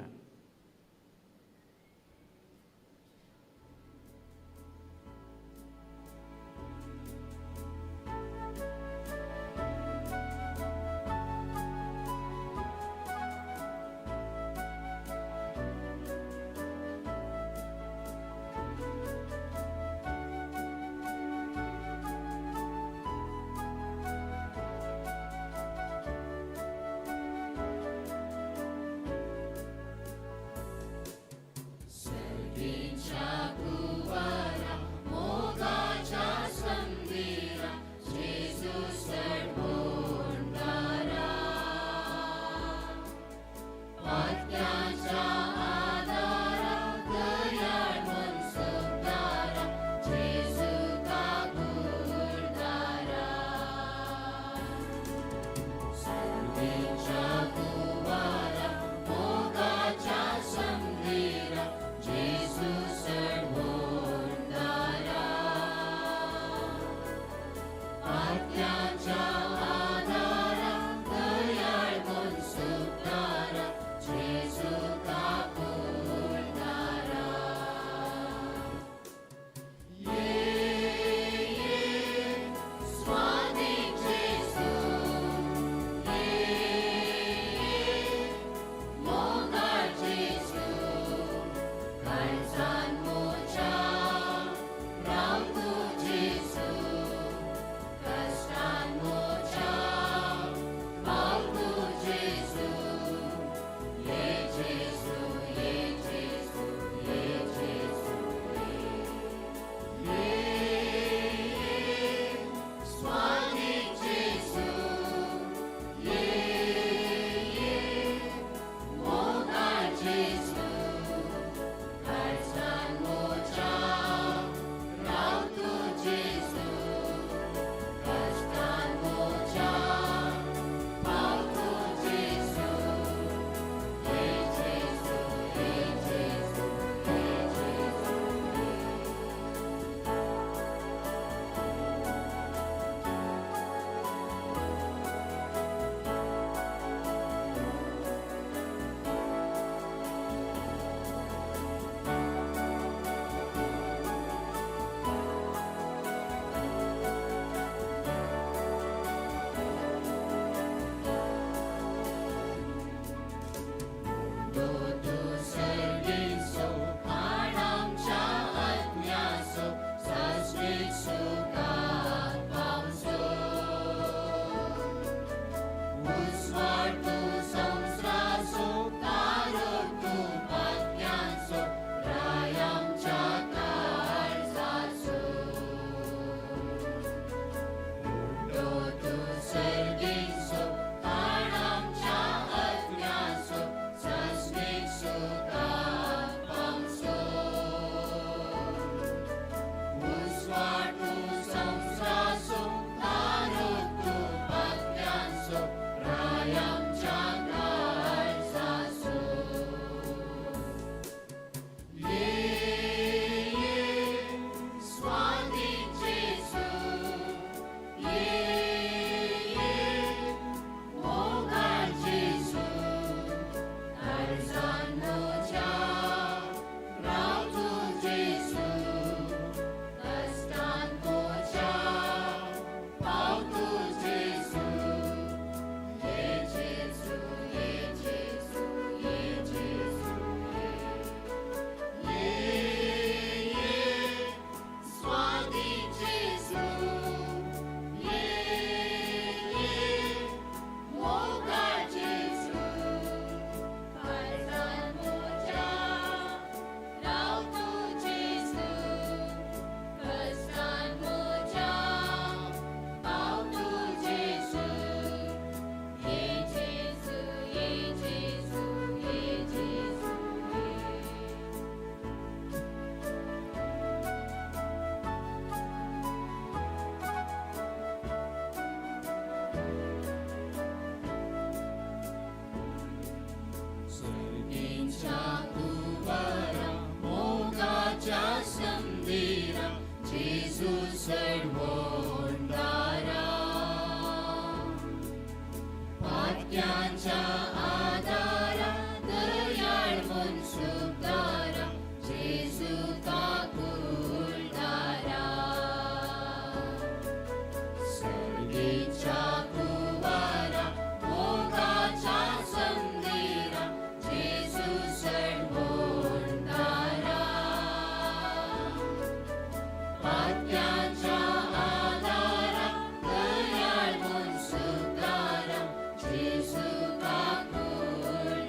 आत्म्याच्या आदारा दयाळ म्हूण सुदारा जेजू काकुळदारा.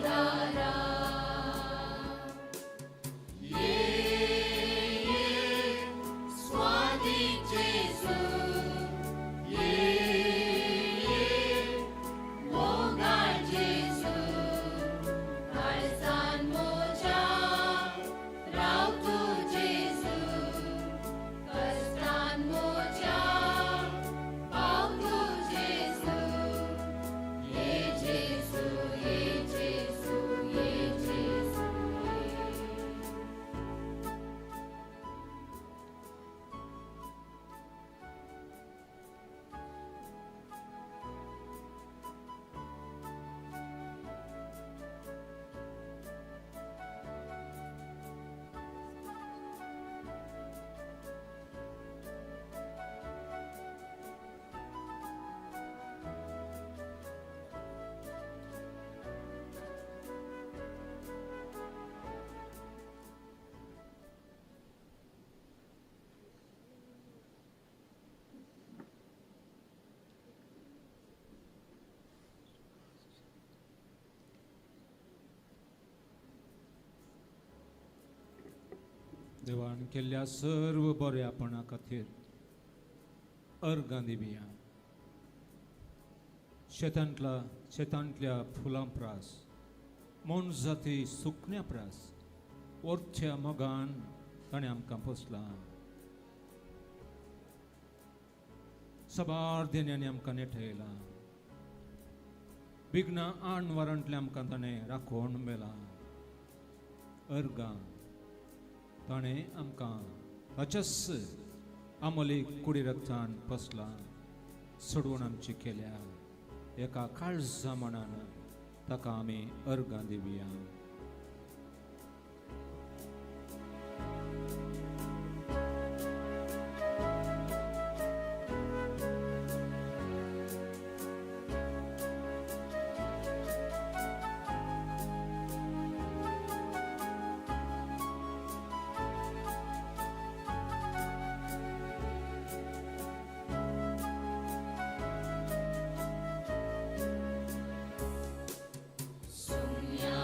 ये ये स्वादीक जेजू, ये ये मोगाळ जेजू, काळजान म्हज्या राव तूं जेजू, कश्टान म्हज्या पाव तूं जेजू, ये जेजू, ये जेजू, ये जेजू, ये. देवान केल्ल्या सर्व बऱ्यापणा खातीर अर्गां दिवया. शेतांतल्या फुलां प्रास, मोनजाती सुकण्या प्रास वरच्या मोगान ताणें आमकां पोसलां. साबार देण्यांनी आमकां नेटयलां. विघ्नां आण वारांतलें आमकां ताणें राखोवन मेलां. अर्गां ताणें आमकां ताच्याच आमोली कुडी रक्तान पोसलां. सोडवण आमची केल्या एका काळजा मनान ताका आमी अर्गां दिवया. सुम्या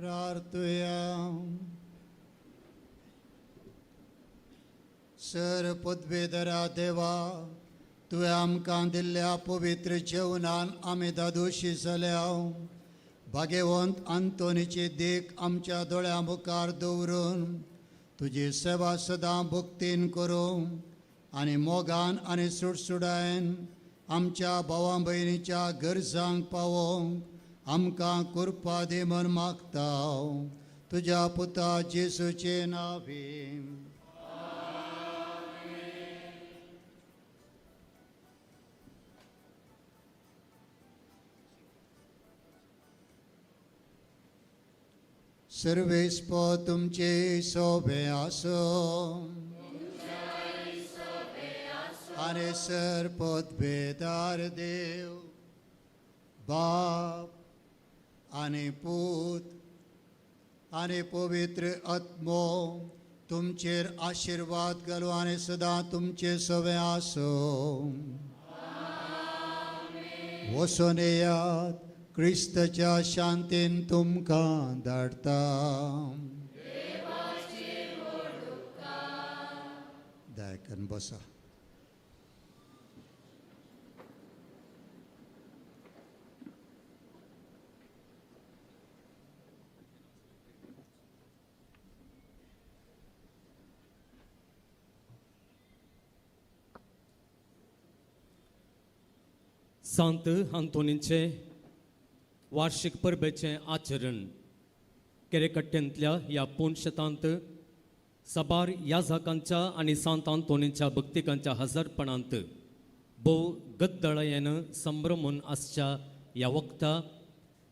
प्रार्थुया. सर पदवेधरा देवा, तुवें आमकां दिल्ल्या पवित्र जेवणान आमी दादोशी जाल्या. भाग्यवंत आंतोनीची देख आमच्या दोळ्यां मुखार दवरून तुजी सेवा सदां भक्तीन करूं आनी मोगान आनी सुडसुडायन आमच्या भावा भयणीच्या गरजांक पावोवंक आमकां कृपा दी म्हूण मागता तुज्या पुता जेजूचे नांवे. सर्वेस्प तुमचे सोबे आसो आनी सर पदवेदार देव बाप आनी पूत आनी पवित्र आत्मो तुमचेर आशिर्वाद घालू आनी सदां तुमचे सोबे आसो. वचून येयात, क्रिस्ताच्या शांतीन तुमकां धाडटा. दायकन बसा. सांत आंतोनीचे वार्षिक परबेचें आचरण केरेकट्ट्यांतल्या ह्या पोनशेतांत साबार याजाकांच्या आनी सांत आंतोनीच्या भक्तिकांच्या हजारपणांत भोव गद्दळायेन संभ्रमून आसच्या ह्या वखता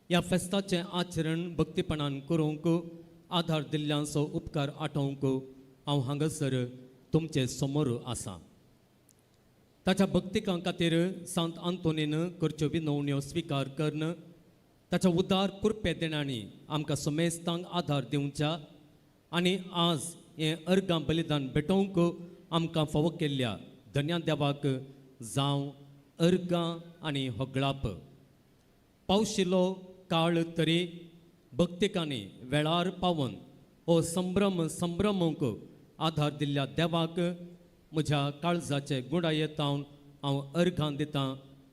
ह्या फेस्ताचें आचरण भक्तीपणान करूंक आधार दिल्ल्यांचो उपकार आठोवंक हांव हांगासर तुमचे समोर आसा. ताच्या भक्तिकां खातीर सांत आंतोनीन करच्यो विनवण्यो स्विकार करून ताच्या उदार कृपे देणांनी आमकां समेस्तांक आधार दिवच्या आनी आज हें अर्गां बलिदान भेटोवंक आमकां फावो केल्ल्या धन्या देवाक जावं अर्गां आनी होगळाप. पावशिल्लो काळ तरी भक्तिकांनी वेळार पावून हो संभ्रम संभ्रमूंक आधार दिल्ल्या देवाक म्हज्या काळजाचे गुणायेतावन हांव अर्गां दितां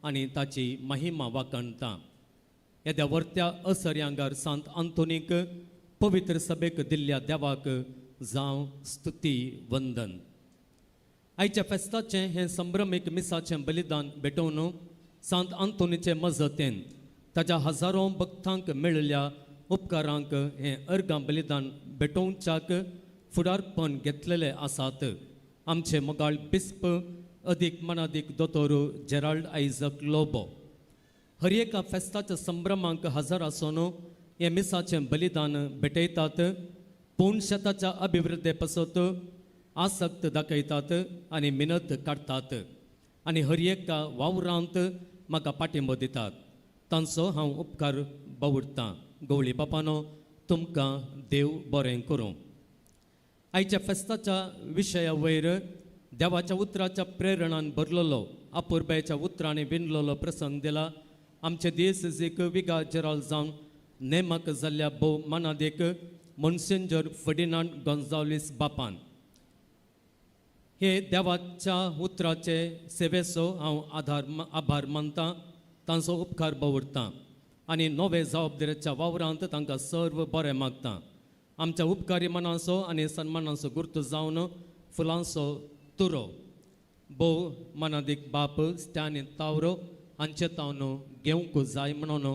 आनी ताची महिमा वाखणतां. येद्या वर्त्या असर्यांगार सांत आंतोनीक पवित्र सभेक दिल्ल्या देवाक जावं स्तुती वंदन. आयच्या फेस्ताचें हें संभ्रमीक मिसाचें बलिदान भेटोवन सांत आंतोनीचे मजतेन ताच्या हजारो भक्तांक मेळिल्ल्या उपकारांक हें अर्गां बलिदान भेटोवच्याक फुडारपण घेतलेले आसात. आमचे मोगाळ बिस्प अदीक मनादीक दोतोर जेराल्ड आयजक लोबो हर एका फेस्ताच्या संभ्रमांक हजर आसून हें मिसाचें बलिदान भेटयतात, पूण शेताच्या अभिवृद्धे पासत आसक्त दाखयतात आनी मिनत काडटात आनी हर एका वावरांत म्हाका पाठिंबो दितात. तांचो हांव उपकार बावुडटां. गवळी बापानो, तुमकां देव बरें करूं. आयच्या फेस्ताच्या विशया वयर देवाच्या उतराच्या प्रेरणान भरलेलो अपुरबायेच्या उतरांनी विणलेलो प्रसंग दिला. आमचे देश विगा जेराल जावन नेमक जाल्ल्या भोव मानादेक मोन्सेंजर फर्डिनांड गोन्जाल्वीस बापान हे देवाच्या उतराचे सेवेचो हांव आभार मानतां, तांचो उपकार बावुडटां आनी नवे जबाबदारेच्या वावरांत तांकां सर्व बरें मागतां. आमच्या उपकारी मनाचो आनी सन्मानाचो गुर्त जावन फुलांचो तुरो भोव मनादीक बाप स्टॅनी तावरो हांचे तावन घेवंक जाय म्हणून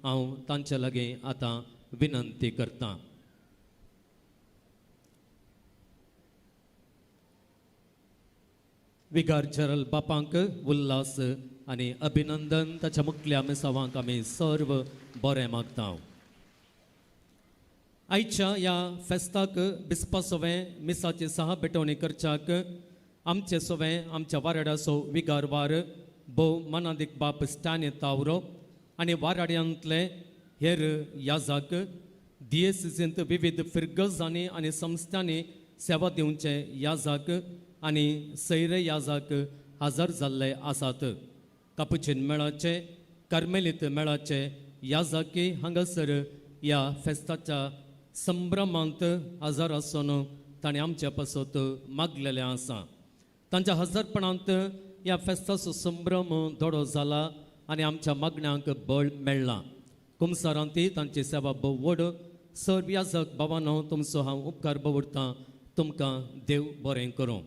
हांव तांचे लागीं आतां विनंती करतां. विगार जनरल बापांक उल्हास आनी अभिनंदन. ताच्या मुखल्या मिसावांक आमी सर्व बरें मागता. आयच्या ह्या फेस्ताक बिस्पा सोवें मिसाची सहा भेटवणी करच्याक आमचे सोवें आमच्या वाराड्याचो विगार वार भोव मनादीक बाप स्टॅनी तावरो आनी वाराड्यांतले हेर याजाक दियेसिजींत विविध फिरगजांनी आनी संस्थांनी सेवा दिवचे याजाक आनी सैरे याजाक हजर जाल्ले आसात. कापुचीन मेळाचे कार्मेलीत मेळाचे याजाकी हांगासर ह्या फेस्ताच्या संभ्रमांत हजर आसून ताणें आमच्या पासत मागलेलें आसा. तांच्या हजरपणांत ह्या फेस्ताचो संभ्रम दोडो जाला आनी आमच्या मागण्यांक बळ मेळ्ळां. कुमसारांती तांची सेवा भोव व्हड. सर्व याजक बाबानो तुमचो हांव उपकार बवडतां. तुमकां देव बरें करूं.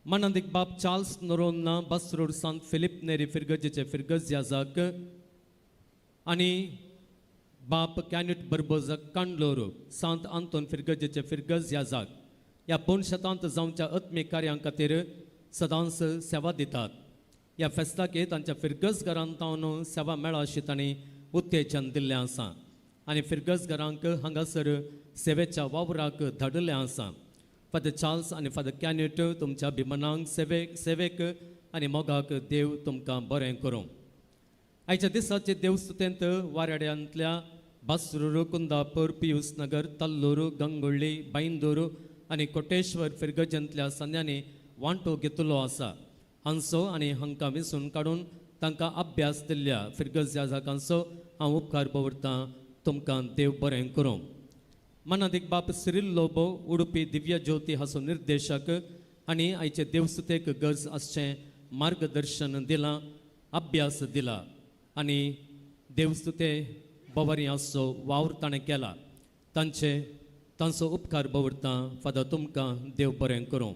मानादीक बाब चार्ल्स नोरोन्ना बसरोड सांत फिलीप नेरी फिरगजेचे फिरगज याजक आनी बाप कॅन्यूट बर्बोजा कांडलोर सांत आंतोन फिरगजेचे फिरगज याजक ह्या पोनशतांत जावच्या आत्मीक कार्यां खातीर सदांच सेवा दितात. ह्या फेस्ताक तांच्या फिरगज घरांत सेवा मेळा अशी तांणी उत्तेजन दिल्लें आसा आनी फिरगज घरांक हांगासर सेवेच्या वावराक धाडिल्लें आसा. फादर चार्ल्स आनी फादर कॅन्यूट तुमच्या अभिमानांक सेवेक आनी मोगाक देव तुमकां बरें करूं. आयच्या दिसाचे देवस्तुतेंत वाराड्यांतल्या बासरूर, कुंदापूर, पियूस नगर, तल्लूर, गंगोळ्ळी, बांयदूर आनी कोटेश्वर फिरगजेंतल्या संद्यांनी वांटो घेतलो आसा. हांचो आनी हांकां विसून काडून तांकां अभ्यास दिल्ल्या फिरगज याजकांचो हांव उपकार दवरतां. तुमकां देव बरें करूं. मानादीक बाप सिरील लोबो उडुपी दिव्य ज्योती हाचो निर्देशक आनी आयचे देवस्तुतेक गरज आसचें मार्गदर्शन दिलां, अभ्यास दिला आनी देवस्तुते बवरी आसचो वावर ताणें केला. तांचो उपकार दवरतां. फादर तुमकां देव बरें करूं.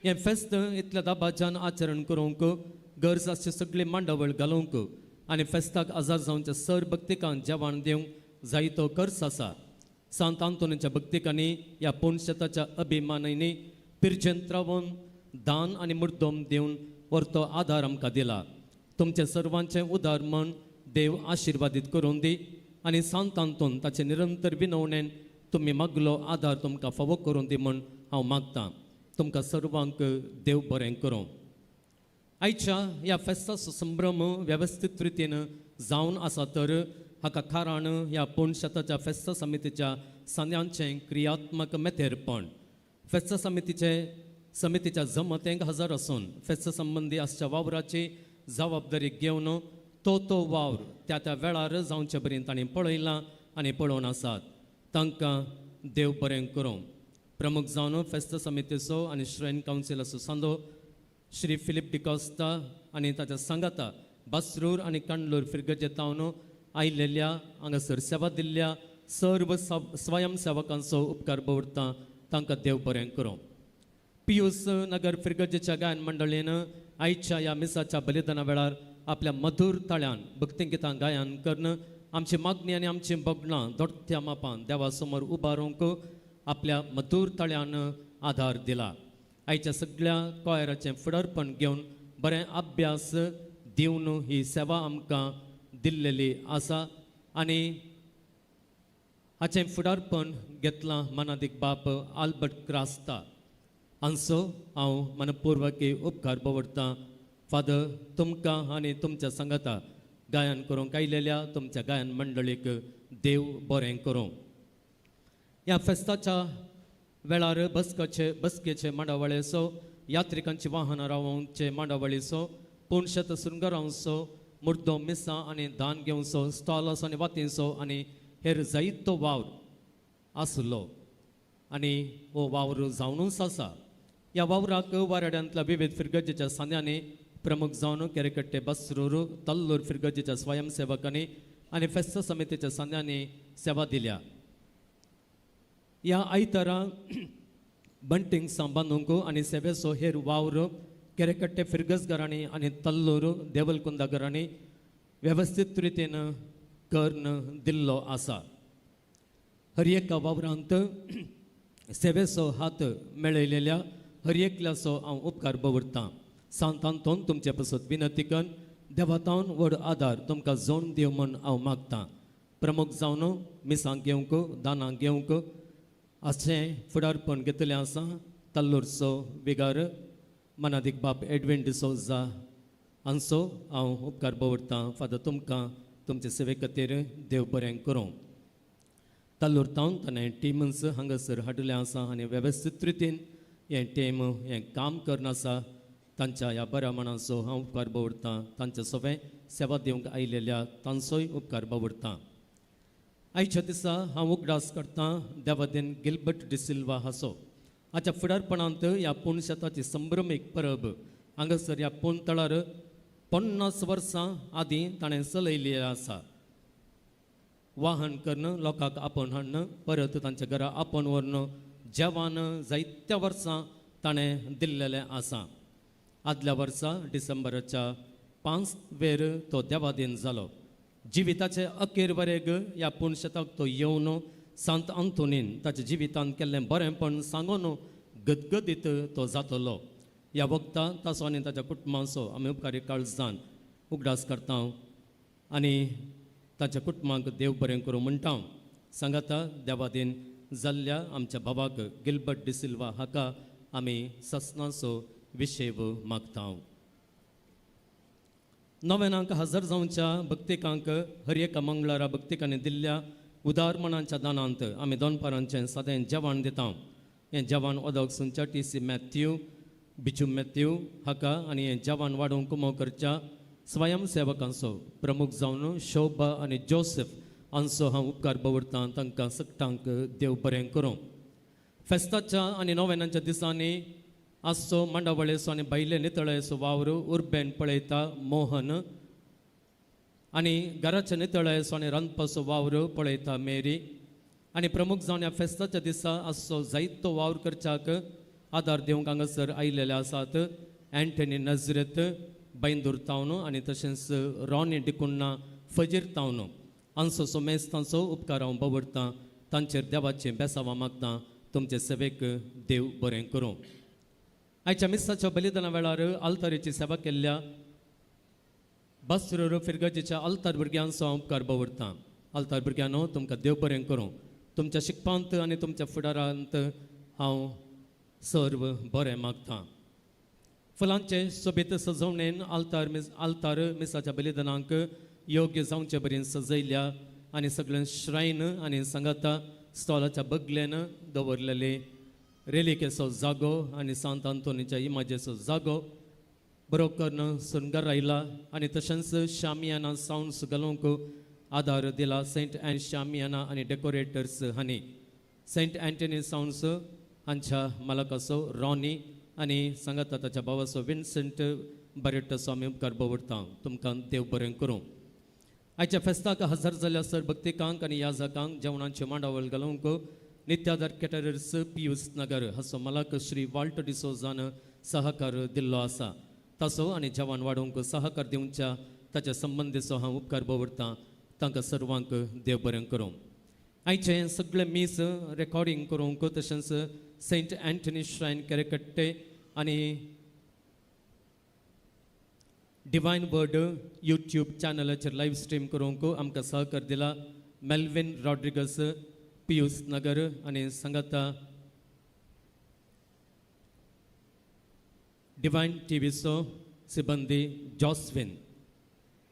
हें फेस्त इतल्या दाबाच्यान आचरण करूंक गरज आसची सगळी मांडावळ घालूंक आनी फेस्ताक आजार जावच्या सर भक्तिकांक जेवण दिवंक जायतो खर्च आसा. सांत आंतोनीच्या भक्तिकांनी ह्या पोनशेताच्या अभिमानांनी पिरजेंत रावन दान आनी मुर्दम दिवन व्हरतो आदार आमकां दिला. तुमचें सर्वांचें उदार मन देव आशिर्वादीत करून दी आनी सांत आंतोन ताचे निरंतर विनवणेन तुमी मागलो आदार तुमकां फावो करून दी म्हूण हांव मागतां. तुमकां सर्वांक देव बरें करूं. आयच्या ह्या फेस्ताचो संभ्रम वेवस्थीत रितीन जावन आसा तर हाका कारण ह्या पोनशेताच्या फेस्ता समितीच्या सांद्यांचें क्रियात्मक मेथेरपण. फेस्ता समितीच्या जमतेंक हजर आसून फेस्ता संबंदी आसच्या वावराची जबाबदारी घेवन तो तो वावर त्या त्या वेळार जावचे बरें तांणी पळयलां आनी पळोवन आसात. तांकां देव बरें करूं. प्रमुख जावन फेस्त समितीचो आनी श्रेन कावन्सिलाचो सांदो श्री फिलीप डिकॉस्ता आनी ताच्या सांगाता बासरूर आनी कांडलूर फिरगजेतावन आयिल्ल्या हांगासर सेवा दिल्ल्या सर्व स्वयंसेवकांचो उपकार दवरतां. तांकां देव बरें करूं. पियूस नगर फिरगजेच्या गायन मंडळीन आयच्या ह्या मिसाच्या बलिदाना वेळार आपल्या मधूर ताळ्यान भक्तिगितां गायन करून आमची मागणी आनी आमची बगणां दोडत्या मापान देवा समोर उबारूंक आपल्या मधूर ताळ्यान आदार दिला. आयच्या सगळ्या कॉयराचें फुडारपण घेवन बरें अभ्यास दिवन ही सेवा आमकां दिल्लेली आसा आनी हाचें फुडारपण घेतलां मानादीक बाप आल्बर्ट क्रास्ता हांचो हांव मनपूर्वकी उपकार दवरतां. फादर तुमकां आनी तुमच्या सांगाता गायन करूंक आयिल्ल्या तुमच्या गायन मंडळीक देव बरें करूं. ह्या फेस्ताच्या वेळार बसकेचे मांडावळेचो, यात्रिकांची वाहनां रावोवचे मांडावळीचो, पोनशेत सुंगरांचो, मुर्दो मिसां आनी दान घेवचो स्टॉलाचो आनी वातींचो आनी हेर जायतो वावर आसलो आनी हो वावर जावनूच आसा. ह्या वावराक वाराड्यांतल्या विविध फिरगजेच्या सांद्यांनी प्रमुख जावन केरेकट्टे बसरूर तल्लूर फिरगजेच्या स्वयंसेवकांनी आनी फेस्त समितीच्या सांद्यांनी सेवा दिल्या. ह्या आयतारा बंटींग बांदूंक आनी सेवेचो हेर वावर केरेकट्टे फिरगज घरांनी आनी तल्लूर देवलकुंदा घरांनी वेवस्थीत रितीन कर्ण दिल्लो आसा. हर एका वावरांत सेवेचो हात मेळयलेल्या हर एकल्याचो हांव उपकार दवरतां. सांत आंतोन तुमचे पासत विनंती करून देवातावन व्हड आदार तुमकां जोड दिवं म्हूण हांव मागतां. प्रमुख जावन मिसांक घेवंक दानांक घेवंक अशें फुडारपण घेतलें आसा तल्लूरचो विगार मनादीक बाप एडविन डिसोजा हांचो हांव उपकार दवरतां. फादर तुमकां तुमचे सेवे खातीर देव बरें करूं. तल्लूर तावन ताणें टिमन्स हांगासर हाडिल्लें आसा आनी वेवस्थीत रितीन हें टीम हें काम करून आसा. तांच्या ह्या बऱ्या मनाचो हांव उपकार दवरतां. तांच्या सगळें सेवा दिवंक आयिल्ल्या तांचोय उपकार दवरतां. आयच्या दिसा हांव उगडास करतां देवादेन गिलबर्ट डिसिल्वा हाचो. हाच्या फुडारपणांत ह्या पुणशेताची संभ्रमीक परब हांगासर ह्या पूण तळार 50 वर्सां आदीं ताणें चलयल्ली आसा. वाहन करून लोकांक आपोवन हाडून परत तांच्या घरा आपोवन व्हरून जेवण जायत्या वर्सां ताणें दिल्लेलें आसा. आदल्या वर्सा डिसेंबराच्या 5 वेर तो देवादीन जालो. जिविताचे अखेर वरेग ह्या पुणशेताक तो येवन सांत आंतोनीन ताच्या जिवितांत केल्लें बरेंपण सांगून गदगदीत तो जातलो. ह्या वखदां ताचो आनी ताच्या कुटुंबाचो आमी उपकारी काळजान उगडास करता आनी ताच्या कुटुंबाक देव बरें करूं म्हणटा. सांगाता देवादीन जाल्ल्या आमच्या भावाक गिलबर्ट डिसिल्वा हाका आमी ससनाचो विशेव मागता. नव्यानांक हजर जावच्या भक्तिकांक हर एका मंगळारा भक्तिकांनी दिल्ल्या उदारमणाच्या दानांत आमी दोनपारांचें सादें जेवण दिता. हें जेवण ओदक सुंच्या टी सी मॅथ्यू बिजू मॅथ्यू हाका आनी हें जेवण वाडोवंक कुमो करच्या स्वयंसेवकांचो प्रमुख जावन शोभा आनी जोसेफ हांचो हांव उपकार दवरतां. तांकां सगटांक देव बरें करूं. फेस्ताच्या आनी नव्यानाच्या दिसांनी आसचो मांडावळेचो आनी भायले नितळेचो वावर उर्बेन पळयता मोहन आनी घराच्या नितळेचो आनी रांदपाचो वावर पळयता मेरी आनी प्रमुख जावन ह्या फेस्ताच्या दिसा आसचो जायतो वावर करच्याक आदार दिवंक हांगासर आयिल्ले आसात अँटनी नजरेत बैंदूर तावन आनी तशेंच रॉनी डिकुन्ना फजीर तावन हांचो सोमेस तांचो उपकार हांव दवरतां. तांचेर देवाचें बेसावां मागतां. तुमचे सेवेक देव बरें करूं. आयच्या मिसाच्या बलिदाना वेळार आल्तारेची सेवा केल्ल्या बासुरो फिरगजेच्या आल्तार भुरग्यांचो हांव उपकार दवरतां. आल्तार भुरग्यांनो तुमकां देव बरें करूं. तुमच्या शिकपांत आनी तुमच्या फुडारांत हांव सर्व बरें मागतां. फुलांचे सोबीत सजवणेन आल्तार मिसाच्या बलिदानांक योग्य जावचे बरें सजयल्या आनी सगळें श्रायन आनी सांगाता स्टॉलाच्या बगलेन दवरलेले रेलिकेचो जागो आनी सांत आंतोनीच्या इमाजेचो जागो बरो करून सुनगर आयला आनी तशेंच शामियाना सावंड्स घालूंक आदार दिला सेंट एन शामियाना आनी डेकोरेटर्स हांणी. सेंट अँटनी सावंड्स हांच्या मालकाचो रॉनी आनी सांगाता ताच्या भावाचो विन्सेंट बरेटचो आमी उपकार दवरता. तुमकां देव बरें करूं. आयच्या फेस्ताक हजर जाल्ल्या सर भक्तिकांक आनी याजकांक जेवणाचे मांडावळ घालूंक नित्यादार कॅटरर्स पियूस नगर हाचो मालक श्री वाल्टर डिसोजान सहकार दिल्लो आसा. ताचो आनी जेवण वाडोवंक सहकार दिवच्या ताच्या संबंदीचो हांव उपकार दवरतां. तांकां सर्वांक देव बरें करूं. आयचें सगळें मीस रेकॉर्डिंग करूंक तशेंच सेंट अँटनी श्रायन केरेकट्टे आनी डिवायन वर्ड यूट्यूब चॅनलाचेर लायव्ह स्ट्रीम करूंक आमकां सहकार दिला मेल्विन रॉड्रिगस पियूस नगर आनी सांगाता डिवायन टीव्हीचो सिबंदी जॉस्विन.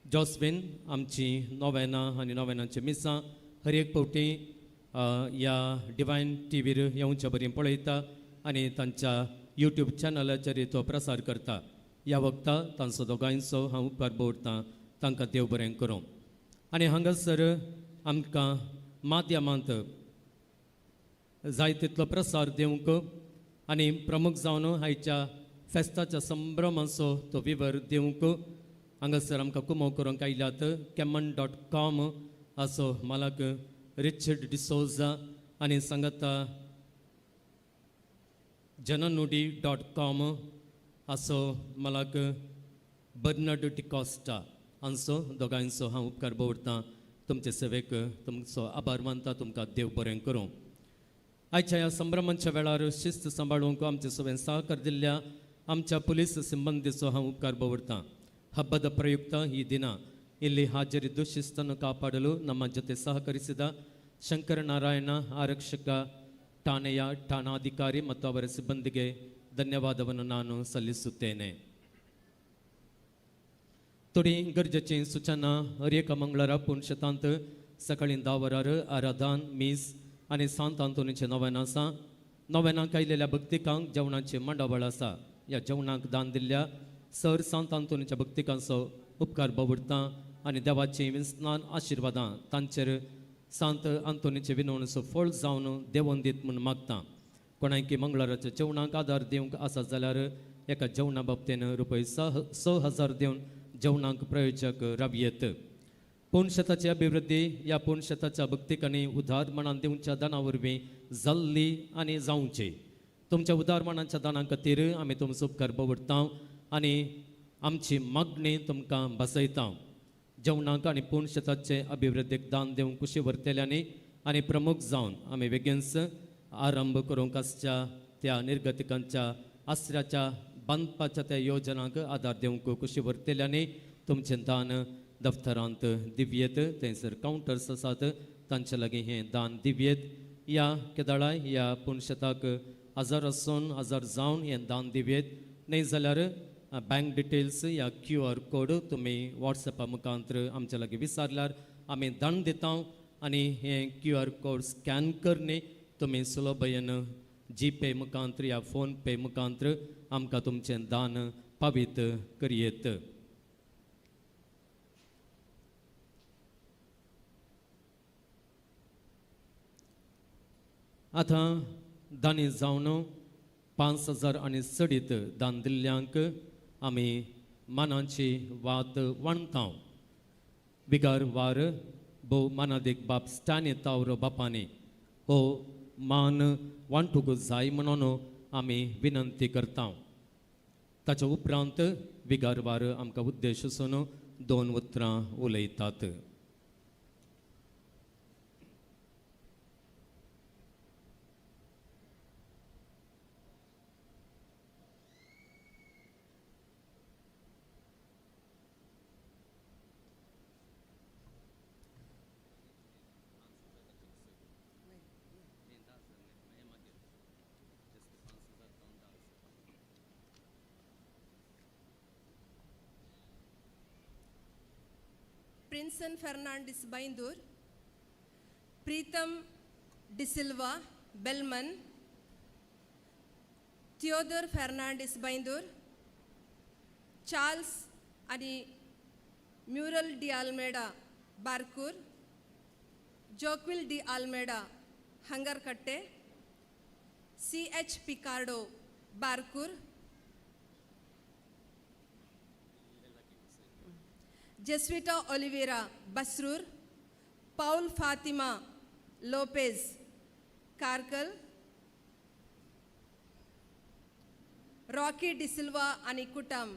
जॉस्विन आमची नोवेनां आनी नोवेनांची मिसां हर एक फावटी ह्या डिवायन टीव्हीर येवच्या बरी पळयता आनी तांच्या यूट्यूब चॅनलाचेर तो प्रसार करता. ह्या वखता तांचो दोगांयचो हांव उपकार दवरतां. तांकां देव बरें करूं. आनी हांगासर आमकां माध्यमांत जाय तितलो प्रसार दिवंक आनी प्रमुख जावन आयच्या फेस्ताच्या संभ्रमाचो तो विवर दिवंक हांगासर आमकां कुमो करूंक आयल्यात कॅमन.com हाचो मालक रिचर्ड डिसोजा आनी सांगाता जननुडी.com हाचो मालक बर्नर्ड डिकॉस्टा हांचो दोगांयचो हांव उपकार दवरतां. तुमचे सेवेक तुमचो आभार मानता. तुमकां देव बरें करूं. आयच्या ह्या संभ्रमाच्या वेळार शिस्त सांबाळूंक आमचे सगळें सहकार दिल्ल्या आमच्या पुलीस सिब्बंदीचो हांव उपकार दवरतां. ಹಬ್ಬದ ಪ್ರಯುಕ್ತ ಈ ದಿನ ಇಲ್ಲಿ ಹಾಜರಿದ್ದು ಶಿಸ್ತನ್ನು ಕಾಪಾಡಲು ನಮ್ಮ ಜೊತೆ ಸಹಕರಿಸಿದ ಶಂಕರನಾರಾಯಣ ಆರಕ್ಷಕ ಠಾಣೆಯ ಠಾಣಾಧಿಕಾರಿ ಮತ್ತು ಅವರ ಸಿಬ್ಬಂದಿಗೆ ಧನ್ಯವಾದವನ್ನು ನಾನು ಸಲ್ಲಿಸುತ್ತೇನೆ. थोडी गरजेची सूचना हर एका मंगळारा पूण शेतांत सकाळीं 10 वरार आराधन मीस आनी सांत आंतोनीचें नवेन आसा. नवेनाक आयिल्ल्या भक्तिकांक जेवणाचें मांडावळ आसा. ह्या जेवणाक दान दिल्ल्या सर सांत आंतोनीच्या भक्तिकांचो उपकार बावुडटा आनी देवाचीं विस्नान आशिर्वादां तांचेर सांत आंतोनीचे विनवणीचो फळ जावन देवोन दीत म्हूण मागता. कोणायकी मंगळाराच्या जेवणाक आदार दिवंक आसा जाल्यार एका जेवणा बाबतीन रुपये 6,000 दिवन जेवणाक प्रयोजक रावयेत. पूण शेताची अभिवृद्धी ह्या पूण शेताच्या भक्तीक आनी उदारमणान दिवच्या दाना वरवीं जाल्ली आनी जावची. तुमच्या उदारमणाच्या दाना खातीर आमी तुमचो उपकार बवडता आनी आमची मागणी तुमकां बसयता. जेवणाक आनी पूण शेताचे अभिवृद्धीक दान दिवंक कुशी व्हरतल्यांनी आनी प्रमुख जावन आमी बेगीनच आरंभ करूंक आसच्या त्या निर्गतिकांच्या आसऱ्याच्या बांदपाच्या त्या योजनांक आदार दिवंक कुशी व्हरतल्यांनी तुमचें दान दफ्तरांत दिवयेत. थंयसर कावंटर्स आसात तांचे लागीं हें दान दिवयेत. ह्या केदाळाय ह्या पूण शेताक 1000 आसून 1000 जावन हें दान दिवयेत. न्हय जाल्यार बँक डिटेल्स या QR code तुमी वॉट्सॅपा मुखांतर आमच्या लागीं विचारल्यार आमी दान दिता आनी हें QR code scan करने तुमी सुलभयेन जीपे मुखांतर या फोन पे मुखांतर आमकां तुमचें दान पावीत करयेत. आतां दानी जावन 5,000 आनी चडीत दान दिल्ल्यांक आमी मानाची वात वाणता. बिगार वार भोव मानादीक बाप स्टानी तावरो बापानी हो मान वांटूंक जाय म्हणून आमी विनंती करता. ताच्या उपरांत बिगार वार आमकां उद्देश आसून 2 उतरां उलयतात. Prinson Fernandes Baindur, Preetham D'Silva Belman, Theodore Fernandes Baindur, Charles आनी Muriel D Almeida Barkur, Joquil D Almeida Hangarkatte, CH Picardo Barkur, Jesuita Oliveira Basrur, Paul Fatima Lopez Karkal, Rocky D'Silva आनी कुटम